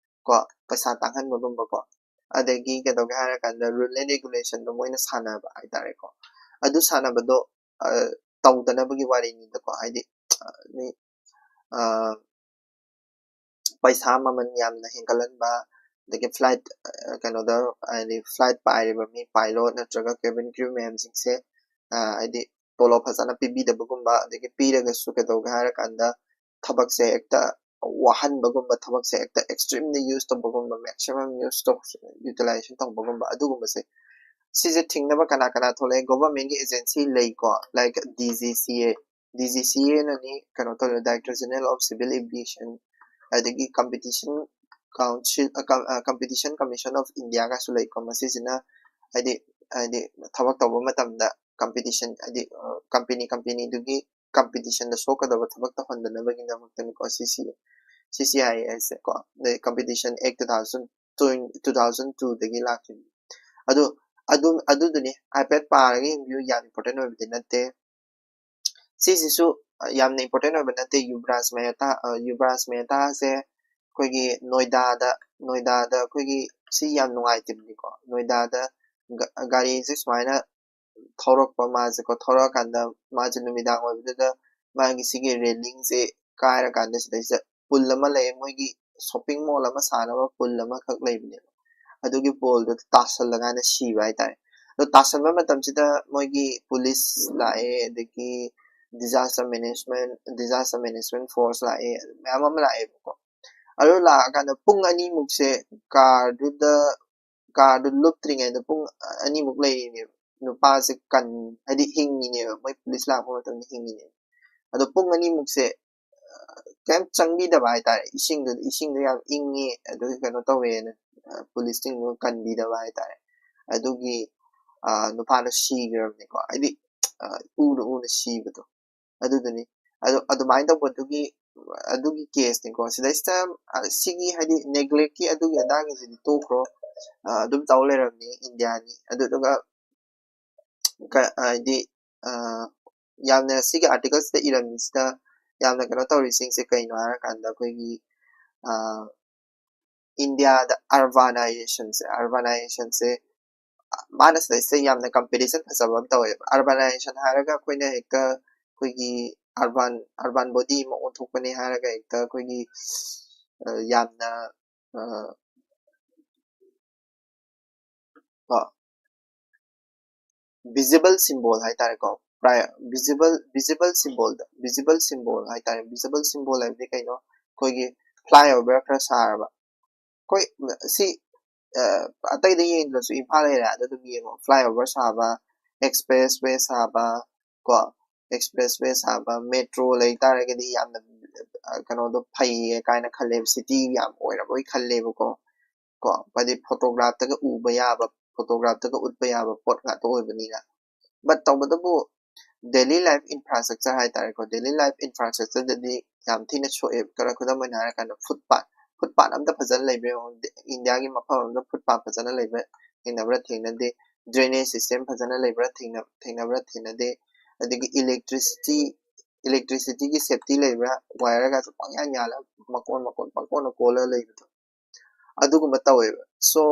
ꯀꯣ, ꯄꯩꯁꯥ ꯇꯥꯡꯍꯟꯕꯒꯨꯝꯕꯀꯣ, ꯑꯗꯒꯤ ꯀꯩꯗꯧꯒꯦ ꯍꯥꯏꯔ ꯀꯥꯟꯗ rule and regulation ꯗꯣ ꯃꯣꯏꯅ ꯁꯥꯟꯅꯕ ꯍꯥꯏꯇꯥꯔꯦꯀꯣ꯫ ꯑꯗꯨ ꯁꯥꯟꯅꯕꯗꯣ, ꯑ, ꯇꯧꯗꯅꯕꯒꯤ ꯋꯥꯔꯤꯅꯤꯗꯀꯣ꯫ ꯍꯥꯏꯗꯤ, ꯑ, ꯃꯤ, ꯑ, ꯄꯩꯁꯥ ꯃꯃꯜ ꯌꯥꯝꯅ ꯍꯦꯟꯒꯠꯍꯟꯕ, ꯑꯗꯒꯤ flight, ꯑ, ꯀꯩꯅꯣꯗ, ꯍꯥꯏꯗꯤ flight ꯄꯥꯏꯔꯤꯕ ꯃꯤ, pilot ꯅꯠꯇ꯭ꯔꯒ cabin crew ꯃꯌꯥꯝꯁꯤꯡꯁꯦ, ꯑ, ꯍꯥꯏꯗꯤ ꯇꯣꯂꯣꯞ ꯐꯖꯅ ꯄꯤꯕꯤꯗꯕꯒꯨꯝꯕ, ꯑꯗꯒꯤ ꯄꯤꯔꯒꯁꯨ ꯀꯩꯗꯧꯒꯦ ꯍꯥꯏꯔ ꯀꯥꯟꯗ ꯊꯕꯛꯁꯦ ꯍꯦꯛꯇ ꯋꯥꯍꯟꯕꯒꯨꯝꯕ, ꯊꯕꯛꯁꯦ ꯍꯦꯛꯇ extremely use ꯇꯧꯕꯒꯨꯝꯕ, maximum use ꯇꯧ-, utilization ꯇꯧꯕꯒꯨꯝꯕ, ꯑꯗꯨꯒꯨꯝꯕꯁꯦ, ꯁꯤꯁꯦ ꯊꯤꯡꯅꯕ ꯀꯅꯥ ꯀꯅꯥ ꯊꯣꯛꯂꯛꯑꯦ? Government ꯒꯤ agency ꯂꯩꯀꯣ, like D G C A, D G C A ꯅꯅꯤ ꯀꯩꯅꯣ ꯇꯧꯔꯦ, Director General of Civil Aviation, ꯑꯗꯒꯤ Competition Council, ꯑ, Com-, ꯑ, Competition Commission of India ꯒꯁꯨ ꯂꯩꯀꯣ꯫ ꯃꯁꯤꯁꯤꯅ ꯍꯥꯏꯗꯤ, ꯍꯥꯏꯗꯤ ꯊꯕꯛ ꯇꯧꯕ ꯃꯇꯝꯗ competition, ꯍꯥꯏꯗꯤ, ꯑ, company, company ꯗꯨꯒꯤ competition ꯗ ꯁꯣꯛꯀꯗꯕ ꯊꯕꯛ ꯇꯧꯍꯟꯗꯅꯕꯒꯤꯗꯃꯛꯇꯅꯤꯀꯣ, C C, C C I S ꯀꯣ꯫ ꯑꯗꯩ Competition Act two thousand two, two thousand two ꯗꯒꯤ ꯂꯥꯛꯈꯤꯕꯅꯤ꯫ ꯑꯗꯨ, ꯑꯗꯨ, ꯑꯗꯨꯗꯨꯅꯤ꯫ ꯍꯥꯏꯐꯦꯠ ꯄꯥꯔꯒ ꯌꯦꯡꯕꯤꯌꯨ, ꯌꯥꯝ important ꯑꯣꯏꯕꯗꯤ ꯅꯠꯇꯦ꯫ ꯁꯤꯁꯤꯁꯨ, ꯑ, ꯌꯥꯝꯅ important ꯑꯣꯏꯕ ꯅꯠꯇꯦ꯫ ꯌꯨꯕꯔꯥꯖ ꯃꯦꯍꯇꯥ, ꯑ, ꯌꯨꯕꯔꯥꯖ ꯃꯦꯍꯇꯥꯁꯦ ꯑꯩꯈꯣꯏꯒꯤ ꯅꯣꯏꯗꯥꯗ, ꯅꯣꯏꯗꯥꯗ ꯑꯩꯈꯣꯏꯒꯤ ꯁꯤ ꯌꯥꯝ ꯅꯨꯡꯉꯥꯏꯇꯦꯕꯅꯤꯀꯣ꯫ ꯅꯣꯏꯗꯥꯗ ꯒ-, ꯒꯥꯔꯤꯁꯦ ꯁꯨꯃꯥꯏꯅ ꯊꯧꯔꯛꯄ ꯃꯥꯁꯦꯀꯣ, ꯊꯧꯔꯛꯑꯀꯥꯟꯗ ꯃꯥꯁꯦ ꯅꯨꯃꯤꯗꯥꯡ ꯑꯣꯏꯕꯗꯨꯗ ꯃꯥꯒꯤ ꯁꯤꯒꯤ railing ꯁꯦ ꯀꯥꯏꯔꯀꯥꯟꯗ ꯁꯤꯗꯩꯁꯤꯗ pool ꯑꯃ ꯂꯩ, ꯃꯣꯏꯒꯤ shopping mall ꯑꯃ ꯁꯥꯅꯕ pool ꯑꯃꯈꯛ ꯂꯩꯕꯅꯦꯕ꯫ ꯑꯗꯨꯒꯤ pool ꯗꯨꯗ ꯇꯥꯁꯜꯂꯀꯥꯟꯗ ꯁꯤꯕ ꯍꯥꯏꯇꯥꯔꯦ꯫ ꯑꯗꯣ ꯇꯥꯁꯟꯕ ꯃꯇꯝꯁꯤꯗ ꯃꯣꯏꯒꯤ police ꯂꯥꯛꯑꯦ, ꯑꯗꯒꯤ disaster management, disaster management force ꯂꯥꯛꯑꯦ, ꯃꯌꯥꯝ ꯑꯃ ꯂꯥꯛꯑꯦꯕꯀꯣ꯫ ꯑꯗꯨ ꯂꯥꯛꯑꯀꯥꯟꯗ ꯄꯨꯡ ꯑꯅꯤꯃꯨꯛꯁꯦ car ꯗꯨꯗ, car ꯗꯨ ꯂꯨꯞꯇ꯭ꯔꯤꯉꯩꯗ ꯄꯨꯡ ꯑꯅꯤꯃꯨꯛ ꯂꯩꯔꯤꯅꯦꯕ꯫ ꯅꯨꯄꯥꯁꯦ ꯀꯟ-, ꯍꯥꯏꯗꯤ ꯍꯤꯡꯉꯤꯅꯦꯕ, ꯃꯣꯏ police ꯂꯥꯛꯄ ꯃꯇꯝꯗ ꯍꯤꯡꯉꯤꯅꯦꯕ꯫ ꯑꯗꯣ ꯄꯨꯡ ꯑꯅꯤꯃꯨꯛꯁꯦ, ꯑ, ꯀꯩꯝ ꯆꯪꯕꯤꯗꯕ ꯍꯥꯏꯇꯥꯔꯦ꯫ ꯏꯁꯤꯡꯗꯨ, ꯏꯁꯤꯡꯗꯣ ꯌꯥꯝ ꯏꯪꯉꯤ, ꯑꯗꯨꯒꯤ ꯀꯩꯅꯣ ꯇꯧꯋꯦꯅ, ꯑ, police ꯁꯤꯡꯗꯨꯅ ꯀꯟꯕꯤꯗꯕ ꯍꯥꯏꯇꯥꯔꯦ꯫ ꯑꯗꯨꯒꯤ, ꯑ, ꯅꯨꯄꯥꯗꯣ ꯁꯤꯈ꯭ꯔꯕꯅꯤꯀꯣ꯫ ꯍꯥꯏꯗꯤ, ꯑ, ꯎꯅ ꯎꯅ ꯁꯤꯕꯗꯣ꯫ ꯑꯗꯨꯗꯨꯅꯤ꯫ ꯑꯗꯨ, ꯑꯗꯨꯃꯥꯏꯅ ꯇꯧꯕꯗꯨꯒꯤ ꯑꯗꯨꯒꯤ ꯀꯦꯁꯅꯤꯀꯣ꯫ ꯁꯤꯗꯩꯁꯤꯗ, ꯑ, ꯁꯤꯒꯤ ꯍꯥꯏꯗꯤ ꯅꯦꯒ꯭ꯂꯦꯛꯀꯤ ꯑꯗꯨꯒꯤ ꯑꯗꯥꯒꯤꯁꯤꯗꯤ ꯇꯣꯛꯈ꯭ꯔꯣ, ꯑ, ꯑꯗꯨꯝ ꯇꯧ ꯂꯩꯔꯝꯅꯤ ꯏꯟꯗꯤꯌꯥꯅꯤ꯫ ꯑꯗꯨꯗꯨꯒ ꯀ-, ꯍꯥꯏꯗꯤ, ꯑ, ꯌꯥꯝꯅ ꯁꯤꯒꯤ ꯑꯥꯔꯇꯤꯀꯜꯁꯤꯗ ꯏꯔꯝꯃꯤꯁꯤꯗ ꯌꯥꯝꯅ ꯀꯩꯅꯣ ꯇꯧꯔꯤꯁꯤꯡꯁꯦ ꯀꯩꯅꯣ ꯍꯥꯏꯔꯀꯥꯟꯗ ꯑꯩꯈꯣꯏꯒꯤ, ꯑ, ꯏꯟꯗꯤꯌꯥꯗ ꯑꯔꯕꯥꯅꯥꯏꯖꯦꯁꯟꯁꯦ, ꯑꯔꯕꯥꯅꯥꯏꯖꯦꯁꯟꯁꯦ ꯃꯥꯅ ꯁꯤꯗꯩꯁꯤꯗ ꯌꯥꯝꯅ ꯀꯝꯄꯦꯔꯤꯖꯟ ꯐꯖꯕ ꯑꯃ ꯇꯧꯋꯦꯕ꯫ ꯑꯔꯕꯥꯅꯥꯏꯖꯦꯁꯟ ꯍꯥꯏꯔꯒ ꯑꯩꯈꯣꯏꯅ ꯍꯦꯛꯇ ꯑꯩꯈꯣꯏꯒꯤ ꯑꯔꯕꯥꯟ, ꯑꯔꯕꯥꯟ ꯕꯣꯗꯤ ꯑꯃ ꯑꯣꯟꯊꯣꯛꯄꯅꯦ ꯍꯥꯏꯔꯒ ꯍꯦꯛꯇ ꯑꯩꯈꯣꯏꯒꯤ, ꯑ, ꯌꯥꯝꯅ, ꯑ, ꯀꯣ, ꯚꯤꯖꯤꯕꯜ ꯁꯤꯝꯕꯣꯜ ꯍꯥꯏꯇꯥꯔꯦꯀꯣ꯫ ꯚꯤꯖꯤꯕꯜ, ꯚꯤꯖꯤꯕꯜ ꯁꯤꯝꯕꯣꯜꯗ, ꯚꯤꯖꯤꯕꯜ ꯁꯤꯝꯕꯣꯜ ꯍꯥꯏꯇꯥꯔꯦ꯫ ꯚꯤꯖꯤꯕꯜ ꯁꯤꯝꯕꯣꯜ ꯍꯥꯏꯕꯗꯤ ꯀꯩꯅꯣ? ꯑꯩꯈꯣꯏꯒꯤ ꯐ꯭ꯂꯥꯏ ꯑꯣꯚꯔ ꯈꯔ ꯁꯥꯔꯕ꯫ ꯑꯩꯈꯣꯏ ꯁꯤ, ꯑ, ꯑꯇꯩꯗ ꯌꯦꯡꯗ꯭ꯔꯁꯨ ꯏꯝꯐꯥꯜ ꯑꯦꯔꯤꯌꯥꯗ ꯑꯗꯨꯝ ꯌꯦꯡꯉꯣ꯫ ꯐ꯭ꯂꯥꯏ ꯑꯣꯚꯔ ꯁꯥꯕ, ꯑꯦꯛꯁꯄ꯭ꯔꯦꯁ ꯋꯦ ꯁꯥꯕ, ꯀꯣ, ꯑꯦꯛꯁꯄ꯭ꯔꯦꯁ ꯋꯦ ꯁꯥꯕ, ꯃꯦꯇ꯭ꯔꯣ ꯂꯩ ꯇꯥꯔꯒꯗꯤ ꯌꯥꯝꯅ, ꯑ, ꯀꯩꯅꯣꯗꯣ ꯐꯩꯌꯦ ꯀꯥꯏꯅ ꯈꯜꯂꯦꯕ, ꯁꯤꯇꯤ ꯌꯥꯝ ꯑꯣꯏꯔꯕꯣꯏ ꯈꯜꯂꯦꯕꯀꯣ꯫ ꯀꯣ, ꯍꯥꯏꯗꯤ ꯐꯣꯇꯣꯒ꯭ꯔꯥꯐꯇꯒ ꯎꯕ ꯌꯥꯕ, ꯐꯣꯇꯣꯒ꯭ꯔꯥꯐꯇꯒ ꯎꯠꯄ ꯌꯥꯕ ꯄꯣꯠ ꯉꯥꯛꯇ ꯑꯣꯏꯕꯅꯤꯅ꯫ But ꯇꯧꯕꯇꯕꯨ daily life infrastructure ꯍꯥꯏꯇꯥꯔꯦꯀꯣ, daily life infrastructureꯗꯗꯤ ꯌꯥꯝ ꯊꯤꯅ ꯁꯣꯛꯑꯦ꯫ ꯈꯔ ꯈꯨꯗꯝ ꯑꯣꯏꯅ ꯍꯥꯏꯔꯀꯥꯟꯗ ꯐꯨꯠꯄꯥꯠ, ꯐꯨꯠꯄꯥꯠ ꯑꯝꯇ ꯐꯖꯅ ꯂꯩꯕ꯭ꯔꯥ ꯌꯦꯡꯉꯣ꯫ ꯏꯟꯗꯤꯌꯥꯒꯤ ꯃꯐꯝ ꯑꯃꯗ ꯐꯨꯠꯄꯥꯠ ꯐꯖꯅ ꯂꯩꯕ꯭ꯔꯥ ꯊꯦꯡꯅꯕ꯭ꯔꯥ ꯊꯦꯡꯅꯗꯦ, ꯗ꯭ꯔꯦꯅꯦꯖ ꯁꯤꯁꯇꯦꯝ ꯐꯖꯅ ꯂꯩꯕ꯭ꯔꯥ ꯊꯦꯡꯅ-, ꯊꯦꯡꯅꯕ꯭ꯔꯥ ꯊꯦꯡꯅꯗꯦ, ꯑꯗꯒꯤ ꯏꯂꯦꯛꯇ꯭ꯔꯤꯁꯤꯇꯤ, ꯏꯂꯦꯛꯇ꯭ꯔꯤꯁꯤꯇꯤꯒꯤ ꯁꯦꯐꯇꯤ ꯂꯩꯕ꯭ꯔꯥ, ꯋꯥꯌꯔꯒꯁꯦ ꯄꯪꯌꯥꯟ ꯌꯥꯜꯂ ꯃꯀꯣꯟ ꯃꯀꯣꯟ ꯄꯪꯀꯣꯟꯗ ꯀꯣꯜꯂꯒ ꯂꯩꯕꯗꯣ, ꯑꯗꯨꯒꯨꯝꯕ ꯇꯧꯋꯦꯕ꯫ So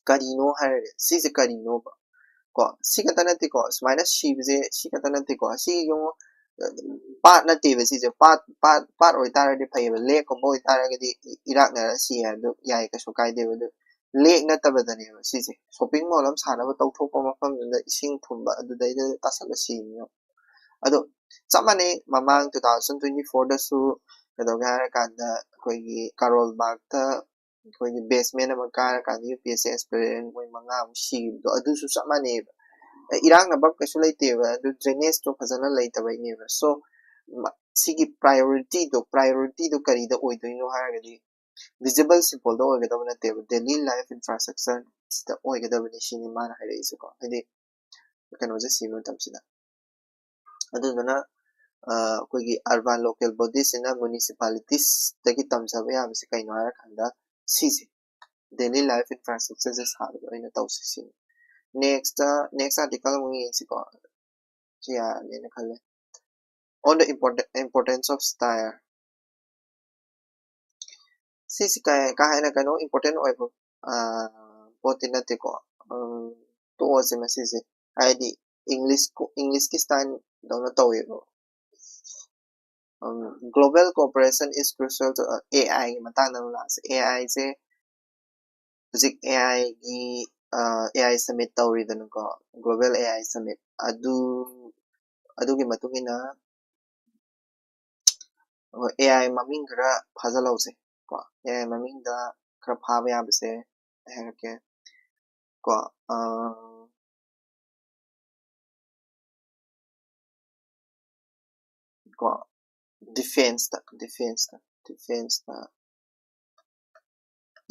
ꯀꯔꯤꯅꯣ ꯍꯥꯏꯔꯒꯦ, ꯁꯤꯁꯦ ꯀꯔꯤꯅꯣꯕ? ꯀꯣ, ꯁꯤ ꯈꯛꯇ ꯅꯠꯇꯦꯀꯣ, ꯁꯨꯃꯥꯏꯅ ꯁꯤꯕꯁꯦ ꯁꯤ ꯈꯛꯇ ꯅꯠꯇꯦꯀꯣ꯫ ꯁꯤ ꯌꯦꯡꯉꯣ, ꯄꯥꯠ ꯅꯠꯇꯦꯕ ꯁꯤꯁꯦ꯫ ꯄꯥꯠ, ꯄꯥꯠ, ꯄꯥꯠ ꯑꯣꯏꯇꯥꯔꯒꯗꯤ ꯐꯩꯌꯦꯕ, ꯂꯦꯛꯀꯨꯝꯕ ꯑꯣꯏꯇꯥꯔꯒꯗꯤ ꯏ-, ꯏꯔꯥꯛꯅꯔ ꯁꯤ ꯍꯥꯏꯕꯗꯣ ꯌꯥꯏ, ꯀꯩꯁꯨ ꯀꯥꯏꯗꯦꯕ꯫ ꯑꯗꯨ ꯂꯦꯛ ꯅꯠꯇꯕꯗꯅꯦꯕ ꯁꯤꯁꯦ꯫ ꯁꯣꯞꯄꯤꯡ ꯃꯣꯜ ꯑꯃ ꯁꯥꯅꯕ ꯇꯧꯊꯣꯛꯄ ꯃꯐꯝꯗꯨꯗ ꯏꯁꯤꯡ ꯊꯨꯝꯕ, ꯑꯗꯨꯗꯩꯗ ꯇꯥꯁꯜꯂ ꯁꯤꯅꯦꯕ꯫ ꯑꯗꯣ ꯆꯞ ꯃꯥꯟꯅꯩ, ꯃꯃꯥꯡ two thousand twenty fourꯗꯁꯨ ꯀꯩꯗꯧꯒꯦ ꯍꯥꯏꯔꯀꯥꯟꯗ ꯑꯩꯈꯣꯏꯒꯤ ꯀꯥꯔꯣꯜ ꯕꯥꯒꯇ ꯑꯩꯈꯣꯏꯒꯤ ꯕꯦꯁꯃꯦꯟ ꯑꯃ ꯀꯥꯔꯀꯥꯟꯗ UPSC aspirant ꯃꯣꯏ ꯃꯉꯥꯃꯨꯛ ꯁꯤꯈꯤꯕꯗꯣ ꯑꯗꯨꯁꯨ ꯆꯞ ꯃꯥꯟꯅꯩꯌꯦꯕ꯫ ꯏꯔꯥꯛꯅꯕ ꯀꯩꯁꯨ ꯂꯩꯇꯦꯕ, ꯑꯗꯨ ꯗ꯭ꯔꯦꯅꯦꯖꯇꯣ ꯐꯖꯅ ꯂꯩꯇꯕꯩꯅꯦꯕ꯫ So ꯃ-, ꯁꯤꯒꯤ ꯄ꯭ꯔꯥꯏꯌꯣꯔꯤꯇꯤꯗꯣ, ꯄ꯭ꯔꯥꯏꯌꯣꯔꯤꯇꯤꯗꯣ ꯀꯔꯤꯗ ꯑꯣꯏꯗꯣꯏꯅꯣ ꯍꯥꯏꯔꯒꯗꯤ ꯚꯤꯖꯤꯕꯜ ꯁꯤꯝꯕꯣꯜꯗ ꯑꯣꯏꯒꯗꯕ ꯅꯠꯇꯦꯕ, daily life infrastructureꯁꯤꯗ ꯑꯣꯏꯒꯗꯕꯅꯤ ꯁꯤꯅꯤ ꯃꯥꯅ ꯍꯥꯏꯔꯛꯏꯁꯦꯀꯣ꯫ ꯍꯥꯏꯗꯤ ꯀꯩꯅꯣꯁꯦ ꯁꯤꯕ ꯃꯇꯝꯁꯤꯗ꯫ ꯑꯗꯨꯗꯨꯅ ꯑꯩꯈꯣꯏꯒꯤ urban local bodiesꯁꯤꯅ municipalitiesꯇꯒꯤ ꯇꯝꯖꯕ ꯌꯥꯕꯁꯤ ꯀꯩꯅꯣ ꯍꯥꯏꯔꯀꯥꯟꯗ ꯁꯤꯁꯦ, daily life infrastructureꯁꯦ ꯁꯥꯕꯗ ꯑꯣꯏꯅ ꯇꯧꯁꯤ ꯁꯤꯅꯤ꯫ Next, next article ꯑꯃꯨꯛ ꯌꯦꯡꯁꯤꯀꯣ꯫ ꯁꯤ ꯌꯥꯔꯅꯤꯅ ꯈꯜꯂꯦ꯫ On the important, importance of style. ꯁꯤꯁꯤ ꯀꯥ ꯀꯥ ꯍꯦꯟꯅ ꯀꯩꯅꯣ important ꯑꯣꯏꯕ ꯄꯣꯠꯇꯤ ꯅꯠꯇꯦꯀꯣ꯫ ꯇꯣꯛꯑꯁꯦ ꯃꯁꯤꯁꯦ꯫ ꯍꯥꯏꯗꯤ English, Englishꯀꯤ styleꯗꯧꯅ ꯇꯧꯋꯦꯕ꯫ Global cooperation is crucial to, AIꯒꯤ ꯃꯇꯥꯡꯗ ꯑꯃꯨꯛ ꯂꯥꯛꯑꯁꯦ꯫ AIꯁꯦ ꯍꯧꯖꯤꯛ AIꯒꯤ, AI summit ꯇꯧꯔꯤꯗꯅꯀꯣ, global AI summit꯫ ꯑꯗꯨ, ꯑꯗꯨꯒꯤ ꯃꯇꯨꯡ ꯏꯟꯅ ꯑꯩꯈꯣꯏ AI ꯃꯃꯤꯡ ꯈꯔ ꯐꯥꯖꯤꯜꯍꯧꯁꯦ ꯀꯣ꯫ AI ꯃꯃꯤꯡꯗ ꯈꯔ ꯐꯥꯕ ꯌꯥꯕꯁꯦ ꯑꯩ ꯍꯥꯏꯔꯛꯀꯦ ꯀꯣ꯫ ꯑ, ꯀꯣ, defenceꯇ, defenceꯇ, defenceꯇ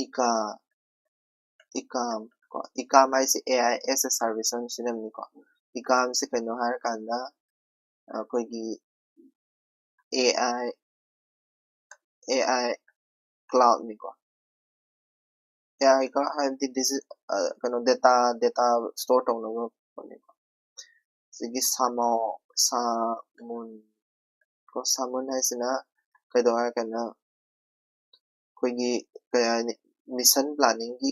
ICAM, ICAM ꯀꯣ, ICAM ꯍꯥꯏꯁꯦ AI as a service ꯑꯣꯏꯅ ꯁꯤꯖꯤꯟꯅꯕꯅꯤꯀꯣ꯫ ICAMꯁꯦ ꯀꯩꯅꯣ ꯍꯥꯏꯔꯀꯥꯟꯗ ꯑꯩꯈꯣꯏꯒꯤ AI, AI cloudꯅꯤꯀꯣ꯫ AI cloud ꯍꯥꯏꯕꯗꯤ digi-, ꯀꯩꯅꯣ, data, data store ꯇꯧꯅꯕ ꯄꯣꯠꯅꯤꯀꯣ꯫ ꯁꯤꯒꯤ ꯁꯥꯃꯣ-, ꯁꯥꯃꯨꯟ ꯀꯣ, ꯁꯥꯃꯨꯟ ꯍꯥꯏꯁꯤꯅ ꯀꯩꯗꯧ ꯍꯥꯏꯔꯀꯥꯟꯗ ꯑꯩꯈꯣꯏꯒꯤ ꯀꯩ ꯍꯥꯏꯅꯤ, mission planningꯒꯤ,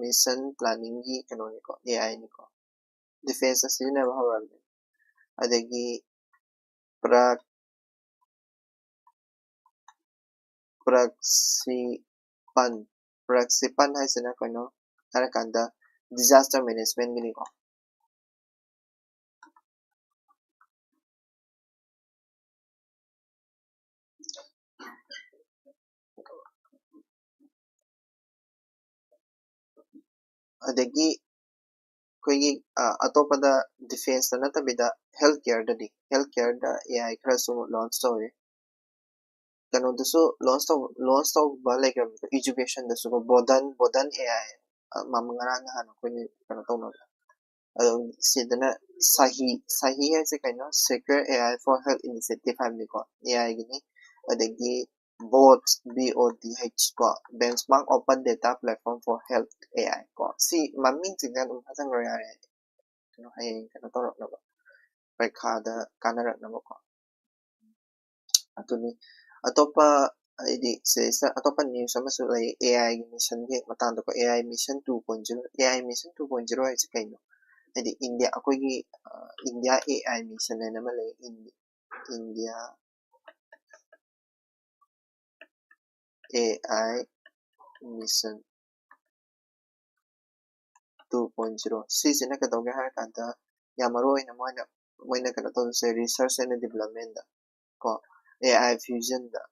mission planningꯒꯤ ꯀꯩꯅꯣꯅꯤꯀꯣ, AIꯅꯤꯀꯣ꯫ Defenceꯇ ꯁꯤꯖꯤꯟꯅꯕ ꯍꯧꯔꯕꯅꯤ꯫ ꯑꯗꯒꯤ ꯄ꯭ꯔꯛ-, ꯄ꯭ꯔꯛꯁꯤꯄꯟ, ꯄ꯭ꯔꯛꯁꯤꯄꯟ ꯍꯥꯏꯁꯤꯅ ꯀꯩꯅꯣ ꯍꯥꯏꯔꯀꯥꯟꯗ disaster managementꯒꯤꯅꯤꯀꯣ꯫ ꯑꯗꯒꯤ ꯑꯩꯈꯣꯏꯒꯤ, ꯑ, ꯑꯇꯣꯞꯄꯗ defenceꯇ ꯅꯠꯇꯕꯤꯗ health careꯗꯗꯤ, health careꯗ AI ꯈꯔꯁꯨ launch ꯇꯧꯔꯤ꯫ ꯀꯩꯅꯣꯗꯁꯨ launch ꯇꯧ-, launch ꯇꯧꯕ ꯂꯩꯈ꯭ꯔꯕꯅꯤꯀꯣ, educationꯗꯁꯨꯀꯣ, ꯕꯣꯗꯟ, ꯕꯣꯗꯟ AI, ꯑ, ꯃꯃ-, ꯉꯔꯥꯡ ꯅꯍꯥꯟ ꯑꯩꯈꯣꯏꯅ ꯀꯩꯅꯣ ꯇꯧꯅꯕ, ꯑꯗꯨꯝ ꯁꯤꯗꯅ ꯁꯍꯤ ꯁꯍꯤ ꯍꯥꯏꯁꯦ ꯀꯩꯅꯣ? Secure AI for Health Initiative ꯍꯥꯏꯕꯅꯤꯀꯣ, AI ꯒꯤꯅꯤ꯫ ꯑꯗꯒꯤ boat, B O T H ꯀꯣ, Benchmark Open Data Platform for Health AI ꯀꯣ꯫ ꯁꯤ ꯃꯃꯤꯡꯁꯤꯡꯁꯦ ꯑꯗꯨꯝ ꯐꯖꯅ ꯌꯥꯔꯦ, ꯀꯩꯅꯣ, ꯍꯌꯦꯡ ꯀꯩꯅꯣ ꯇꯧꯔꯛꯅꯕ, ꯄꯔꯤꯈꯥꯗ ꯀꯥꯟꯅꯔꯛꯅꯕꯀꯣ꯫ ꯑꯗꯨꯅꯤ꯫ ꯑꯇꯣꯞꯄ, ꯍꯥꯏꯗꯤ ꯁꯤꯗꯩꯁꯤꯗ ꯑꯇꯣꯞꯄ news ꯑꯃꯁꯨ ꯂꯩ, AI ꯒꯤ mission ꯒꯤ ꯃꯇꯥꯡꯗꯀꯣ꯫ AI Mission two point zero, AI Mission two point zero ꯍꯥꯏꯁꯦ ꯀꯩꯅꯣ? ꯍꯥꯏꯗꯤ ꯏꯟꯗꯤꯌꯥ, ꯑꯩꯈꯣꯏꯒꯤ, ꯑ, India AI Mission ꯍꯥꯏꯅ ꯑꯃ ꯂꯩ, ꯏꯟ-, India AI Mission two point zero꯫ ꯁꯤꯁꯤꯅ ꯀꯩꯗꯧꯒꯦ ꯍꯥꯏꯔ ꯀꯥꯟꯗ, ꯌꯥꯝ ꯃꯔꯨ ꯑꯣꯏꯅ ꯃꯣꯏꯅ, ꯃꯣꯏꯅ ꯀꯩꯅꯣ ꯇꯧꯗꯣꯏꯁꯦ research and development ꯗ ꯀꯣ, AI fusion ꯗ,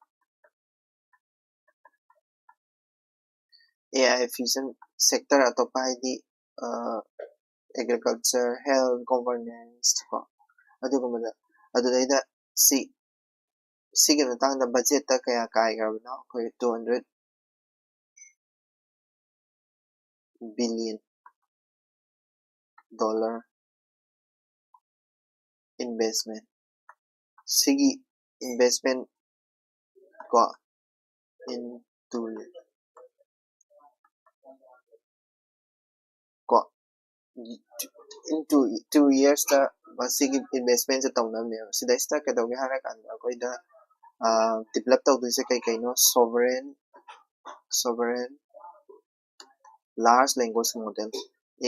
AI fusion sector ꯑꯇꯣꯞꯄ, ꯍꯥꯏꯗꯤ, ꯑ, agriculture, health, governance ꯀꯣ, ꯑꯗꯨꯒꯨꯝꯕꯗ, ꯑꯗꯨꯗꯩꯗ ꯁꯤ, ꯁꯤꯒꯤ ꯃꯇꯥꯡꯗ budget ꯇ ꯀꯌꯥ ꯀꯥꯏꯈ꯭ꯔꯕꯅꯣ? ꯑꯩꯈꯣꯏ two hundred billion dollar investment꯫ ꯁꯤꯒꯤ investment ꯀꯣ, into ꯀꯣ, into two years ꯇ ꯃꯁꯤꯒꯤ investment ꯁꯦ ꯇꯧꯅꯕꯅꯦꯕ꯫ ꯁꯤꯗꯩꯁꯤꯗ ꯀꯩꯗꯧꯒꯦ ꯍꯥꯏꯔ ꯀꯥꯟꯗ ꯑꯩꯈꯣꯏꯗ, ꯑ, develop ꯇꯧꯗꯣꯏꯁꯦ ꯀꯩ ꯀꯩꯅꯣ? Sovereign, sovereign large language model,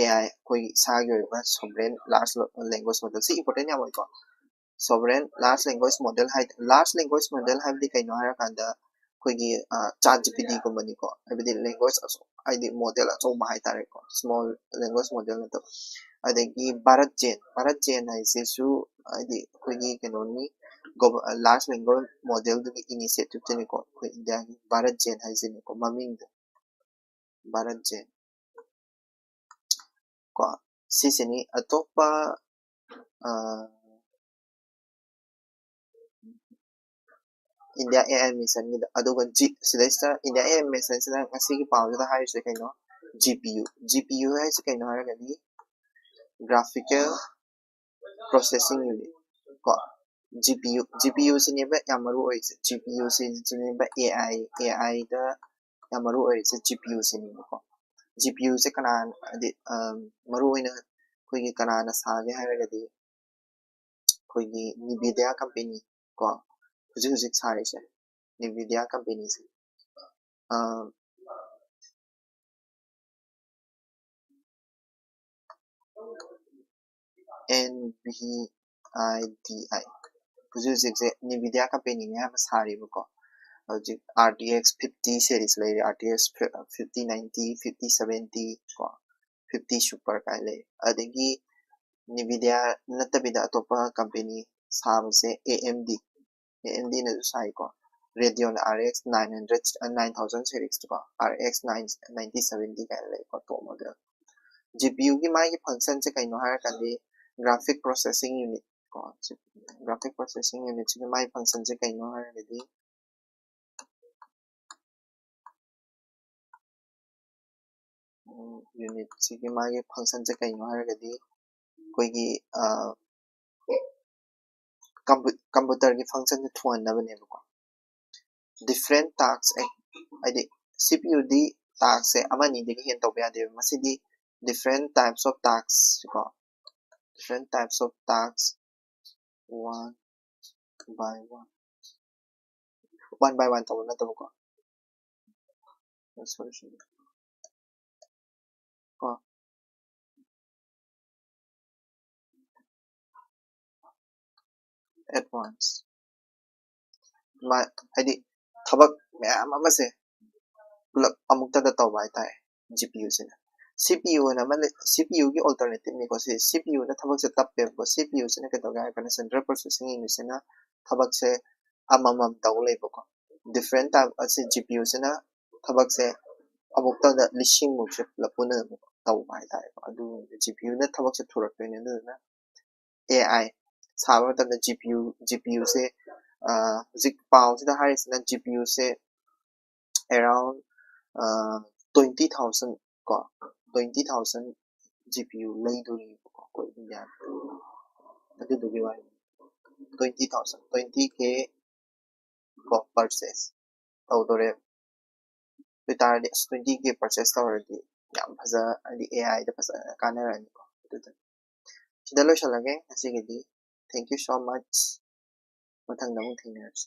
AI, ꯑꯩꯈꯣꯏꯒꯤ ꯏꯁꯥꯒꯤ ꯑꯣꯏꯕ sovereign large language model꯫ ꯁꯤ important ꯌꯥꯝ ꯑꯣꯏꯀꯣ꯫ Sovereign large language model ꯍꯥꯏ, large language model ꯍꯥꯏꯕꯗꯤ ꯀꯩꯅꯣ ꯍꯥꯏꯔꯀꯥꯟꯗ ꯑꯩꯈꯣꯏꯒꯤ, ꯑ, ChatGPT ꯒꯨꯝꯕꯅꯤꯀꯣ꯫ ꯍꯥꯏꯕꯗꯤ language ꯑꯆꯧ-, ꯍꯥꯏꯗꯤ model ꯑꯆꯧꯕ ꯍꯥꯏꯇꯥꯔꯦꯀꯣ, small language model ꯅꯠꯇꯕ꯫ ꯑꯗꯒꯤ ꯚꯥꯔꯠ ꯖꯦꯟ, ꯚꯥꯔꯠ ꯖꯦꯟ ꯍꯥꯏꯁꯤꯁꯨ ꯍꯥꯏꯗꯤ ꯑꯩꯈꯣꯏꯒꯤ ꯀꯩꯅꯣꯅꯤ, ꯒꯣꯕ-, large language model ꯗꯨꯒꯤ initiative ꯇꯨꯅꯤꯀꯣ, ꯑꯩꯈꯣꯏ ꯏꯟꯗꯤꯌꯥꯒꯤ ꯚꯥꯔꯠ ꯖꯦꯟ ꯍꯥꯏꯁꯤꯅꯤꯀꯣ ꯃꯃꯤꯡꯗꯣ, ꯚꯥꯔꯠ ꯖꯦꯟ ꯀꯣ꯫ ꯁꯤꯁꯤꯅꯤ꯫ ꯑꯇꯣꯞꯄ, ꯑ, India AI Mission ꯒꯤꯗ, ꯑꯗꯨꯒ ꯖꯤ-, ꯁꯤꯗꯩꯁꯤꯗ India AI Mission ꯁꯤꯗ ꯉꯁꯤꯒꯤ ꯄꯥꯎꯁꯤꯗ ꯍꯥꯏꯔꯤꯁꯦ ꯀꯩꯅꯣ? GPU꯫ GPU ꯍꯥꯏꯁꯦ ꯀꯩꯅꯣ ꯍꯥꯏꯔꯒꯗꯤ, Graphical Processing Unit ꯀꯣ, GPU, GPU ꯁꯤꯅꯦꯕ ꯌꯥꯝ ꯃꯔꯨ ꯑꯣꯏꯔꯤꯁꯦ꯫ GPU ꯁꯤꯅꯦꯕ AI, AIꯗ ꯌꯥꯝ ꯃꯔꯨ ꯑꯣꯏꯔꯤꯁꯦ GPU ꯁꯤꯅꯦꯕꯀꯣ꯫ GPUꯁꯦ ꯀꯅꯥ, ꯍꯥꯏꯗꯤ, ꯃꯔꯨ ꯑꯣꯏꯅ ꯑꯩꯈꯣꯏꯒꯤ ꯀꯅꯥꯅ ꯁꯥꯒꯦ ꯍꯥꯏꯔꯒꯗꯤ ꯑꯩꯈꯣꯏꯒꯤ Nvidia company ꯀꯣ, ꯍꯧꯖꯤꯛ ꯍꯧꯖꯤꯛ ꯁꯥꯔꯤꯁꯦ Nvidia companyꯁꯦ꯫ NVIDIA, ꯍꯧꯖꯤꯛ ꯍꯧꯖꯤꯛꯁꯦ Nvidia companyꯅꯦ ꯍꯥꯏꯕ ꯁꯥꯔꯤꯕꯀꯣ꯫ ꯍꯧꯖꯤꯛ RTX fifty series ꯂꯩꯔꯦ, RTX fifty ninety, fifty seventy ꯀꯣ, fifty super ꯀꯥꯏꯅ ꯂꯩ꯫ ꯑꯗꯒꯤ Nvidia ꯅꯠꯇꯕꯤꯗ ꯑꯇꯣꯞꯄ company ꯁꯥꯕꯁꯦ AMD, AMDꯅꯁꯨ ꯁꯥꯏꯀꯣ꯫ Radeon RX nine hundred, nine thousand series ꯀꯣ, RX nine ninety seventy ꯀꯥꯏꯅ ꯂꯩꯀꯣ, top model꯫ GPUꯒꯤ ꯃꯥꯒꯤ functionꯁꯦ ꯀꯩꯅꯣ ꯍꯥꯏꯔꯀꯥꯟꯗꯤ, Graphic Processing Unit ꯀꯣ, Graphic Processing Unitꯁꯤꯒꯤ ꯃꯥꯒꯤ functionꯁꯦ ꯀꯩꯅꯣ ꯍꯥꯏꯔꯒꯗꯤ, unitꯁꯤꯒꯤ ꯃꯥꯒꯤ functionꯁꯦ ꯀꯩꯅꯣ ꯍꯥꯏꯔꯒꯗꯤ, ꯑꯩꯈꯣꯏꯒꯤ computerꯒꯤ functionꯁꯦ ꯊꯨꯍꯟꯅꯕꯅꯦꯕꯀꯣ꯫ Different tasks, ꯍꯥꯏꯗꯤ CPUꯗꯤ taskꯁꯦ ꯑꯃ ꯑꯅꯤꯗꯒꯤ ꯍꯦꯟꯅ ꯇꯧꯕ ꯌꯥꯗꯦꯕ꯫ ꯃꯁꯤꯗꯤ different types of tasks ꯀꯣ, different types of tasks, one by one, one by one ꯇꯧꯕ ꯅꯠꯇꯕꯀꯣ, ꯀꯣ, at once, ꯍꯥꯏꯗꯤ ꯊꯕꯛ ꯃꯌꯥꯝ ꯑꯃꯁꯦ ꯄꯨꯂꯞ ꯑꯃꯨꯛꯇꯗ ꯇꯧꯕ ꯍꯥꯏꯇꯥꯔꯦ GPUꯁꯤꯅ꯫ CPUꯅ ꯑꯃ ꯂꯩ, CPUꯒꯤ alternativeꯅꯤꯀꯣ ꯁꯤ꯫ CPUꯅ ꯊꯕꯛꯁꯦ ꯇꯞꯄꯦꯕꯀꯣ꯫ CPUꯁꯤꯅ ꯀꯩꯗꯧꯒꯦ ꯍꯥꯏꯔ ꯀꯥꯟꯗ, Central Processing Unitꯁꯤꯅ ꯊꯕꯛꯁꯦ ꯑꯃꯃꯝ ꯇꯧ ꯂꯩꯕꯀꯣ꯫ Different type ꯑꯁꯤ, GPUꯁꯤꯅ ꯊꯕꯛꯁꯦ ꯑꯃꯨꯛꯇꯗ ꯂꯤꯁꯤꯡꯃꯨꯛꯁꯦ ꯄꯨꯂꯞ ꯄꯨꯟꯅ ꯇꯧꯕ ꯍꯥꯏꯇꯥꯔꯦꯀꯣ꯫ ꯑꯗꯨ GPUꯅ ꯊꯕꯛꯁꯦ ꯊꯨꯔꯛꯇꯣꯏꯅꯦ꯫ ꯑꯗꯨꯗꯨꯅ AI ꯁꯥꯕ ꯃꯇꯝꯗ GPU, GPUꯁꯦ ꯍꯧꯖꯤꯛ ꯄꯥꯎꯁꯤꯗ ꯍꯥꯏꯔꯤꯁꯤꯅ GPUꯁꯦ around twenty thousand ꯀꯣ, twenty thousand G P U ꯂꯩꯗꯣꯔꯤꯕꯀꯣ ꯑꯩꯈꯣꯏ ꯏꯟꯗꯤꯌꯥꯗ꯫ ꯑꯗꯨꯗꯨꯒꯤ ꯋꯥꯔꯤꯅꯤ꯫ Twenty thousand, twenty K ꯀꯣ purchase ꯇꯧꯗꯣꯔꯦ꯫ ꯑꯗꯨ ꯑꯣꯏꯇꯥꯔꯗꯤ ꯑꯁ twenty K purchase ꯇꯧꯔꯗꯤ ꯌꯥꯝ ꯐꯖ, ꯍꯥꯏꯗꯤ A I ꯗ ꯐꯖꯅ ꯀꯥꯟꯅꯔꯅꯤꯀꯣ꯫ ꯑꯗꯨꯗ ꯁꯤꯗ ꯂꯣꯏꯁꯤꯜꯂꯒꯦ ꯉꯁꯤꯒꯤꯗꯤ꯫ Thank you so much. ꯃꯊꯪꯗ ꯑꯃꯨꯛ ꯊꯦꯡꯅꯔꯁꯤ꯫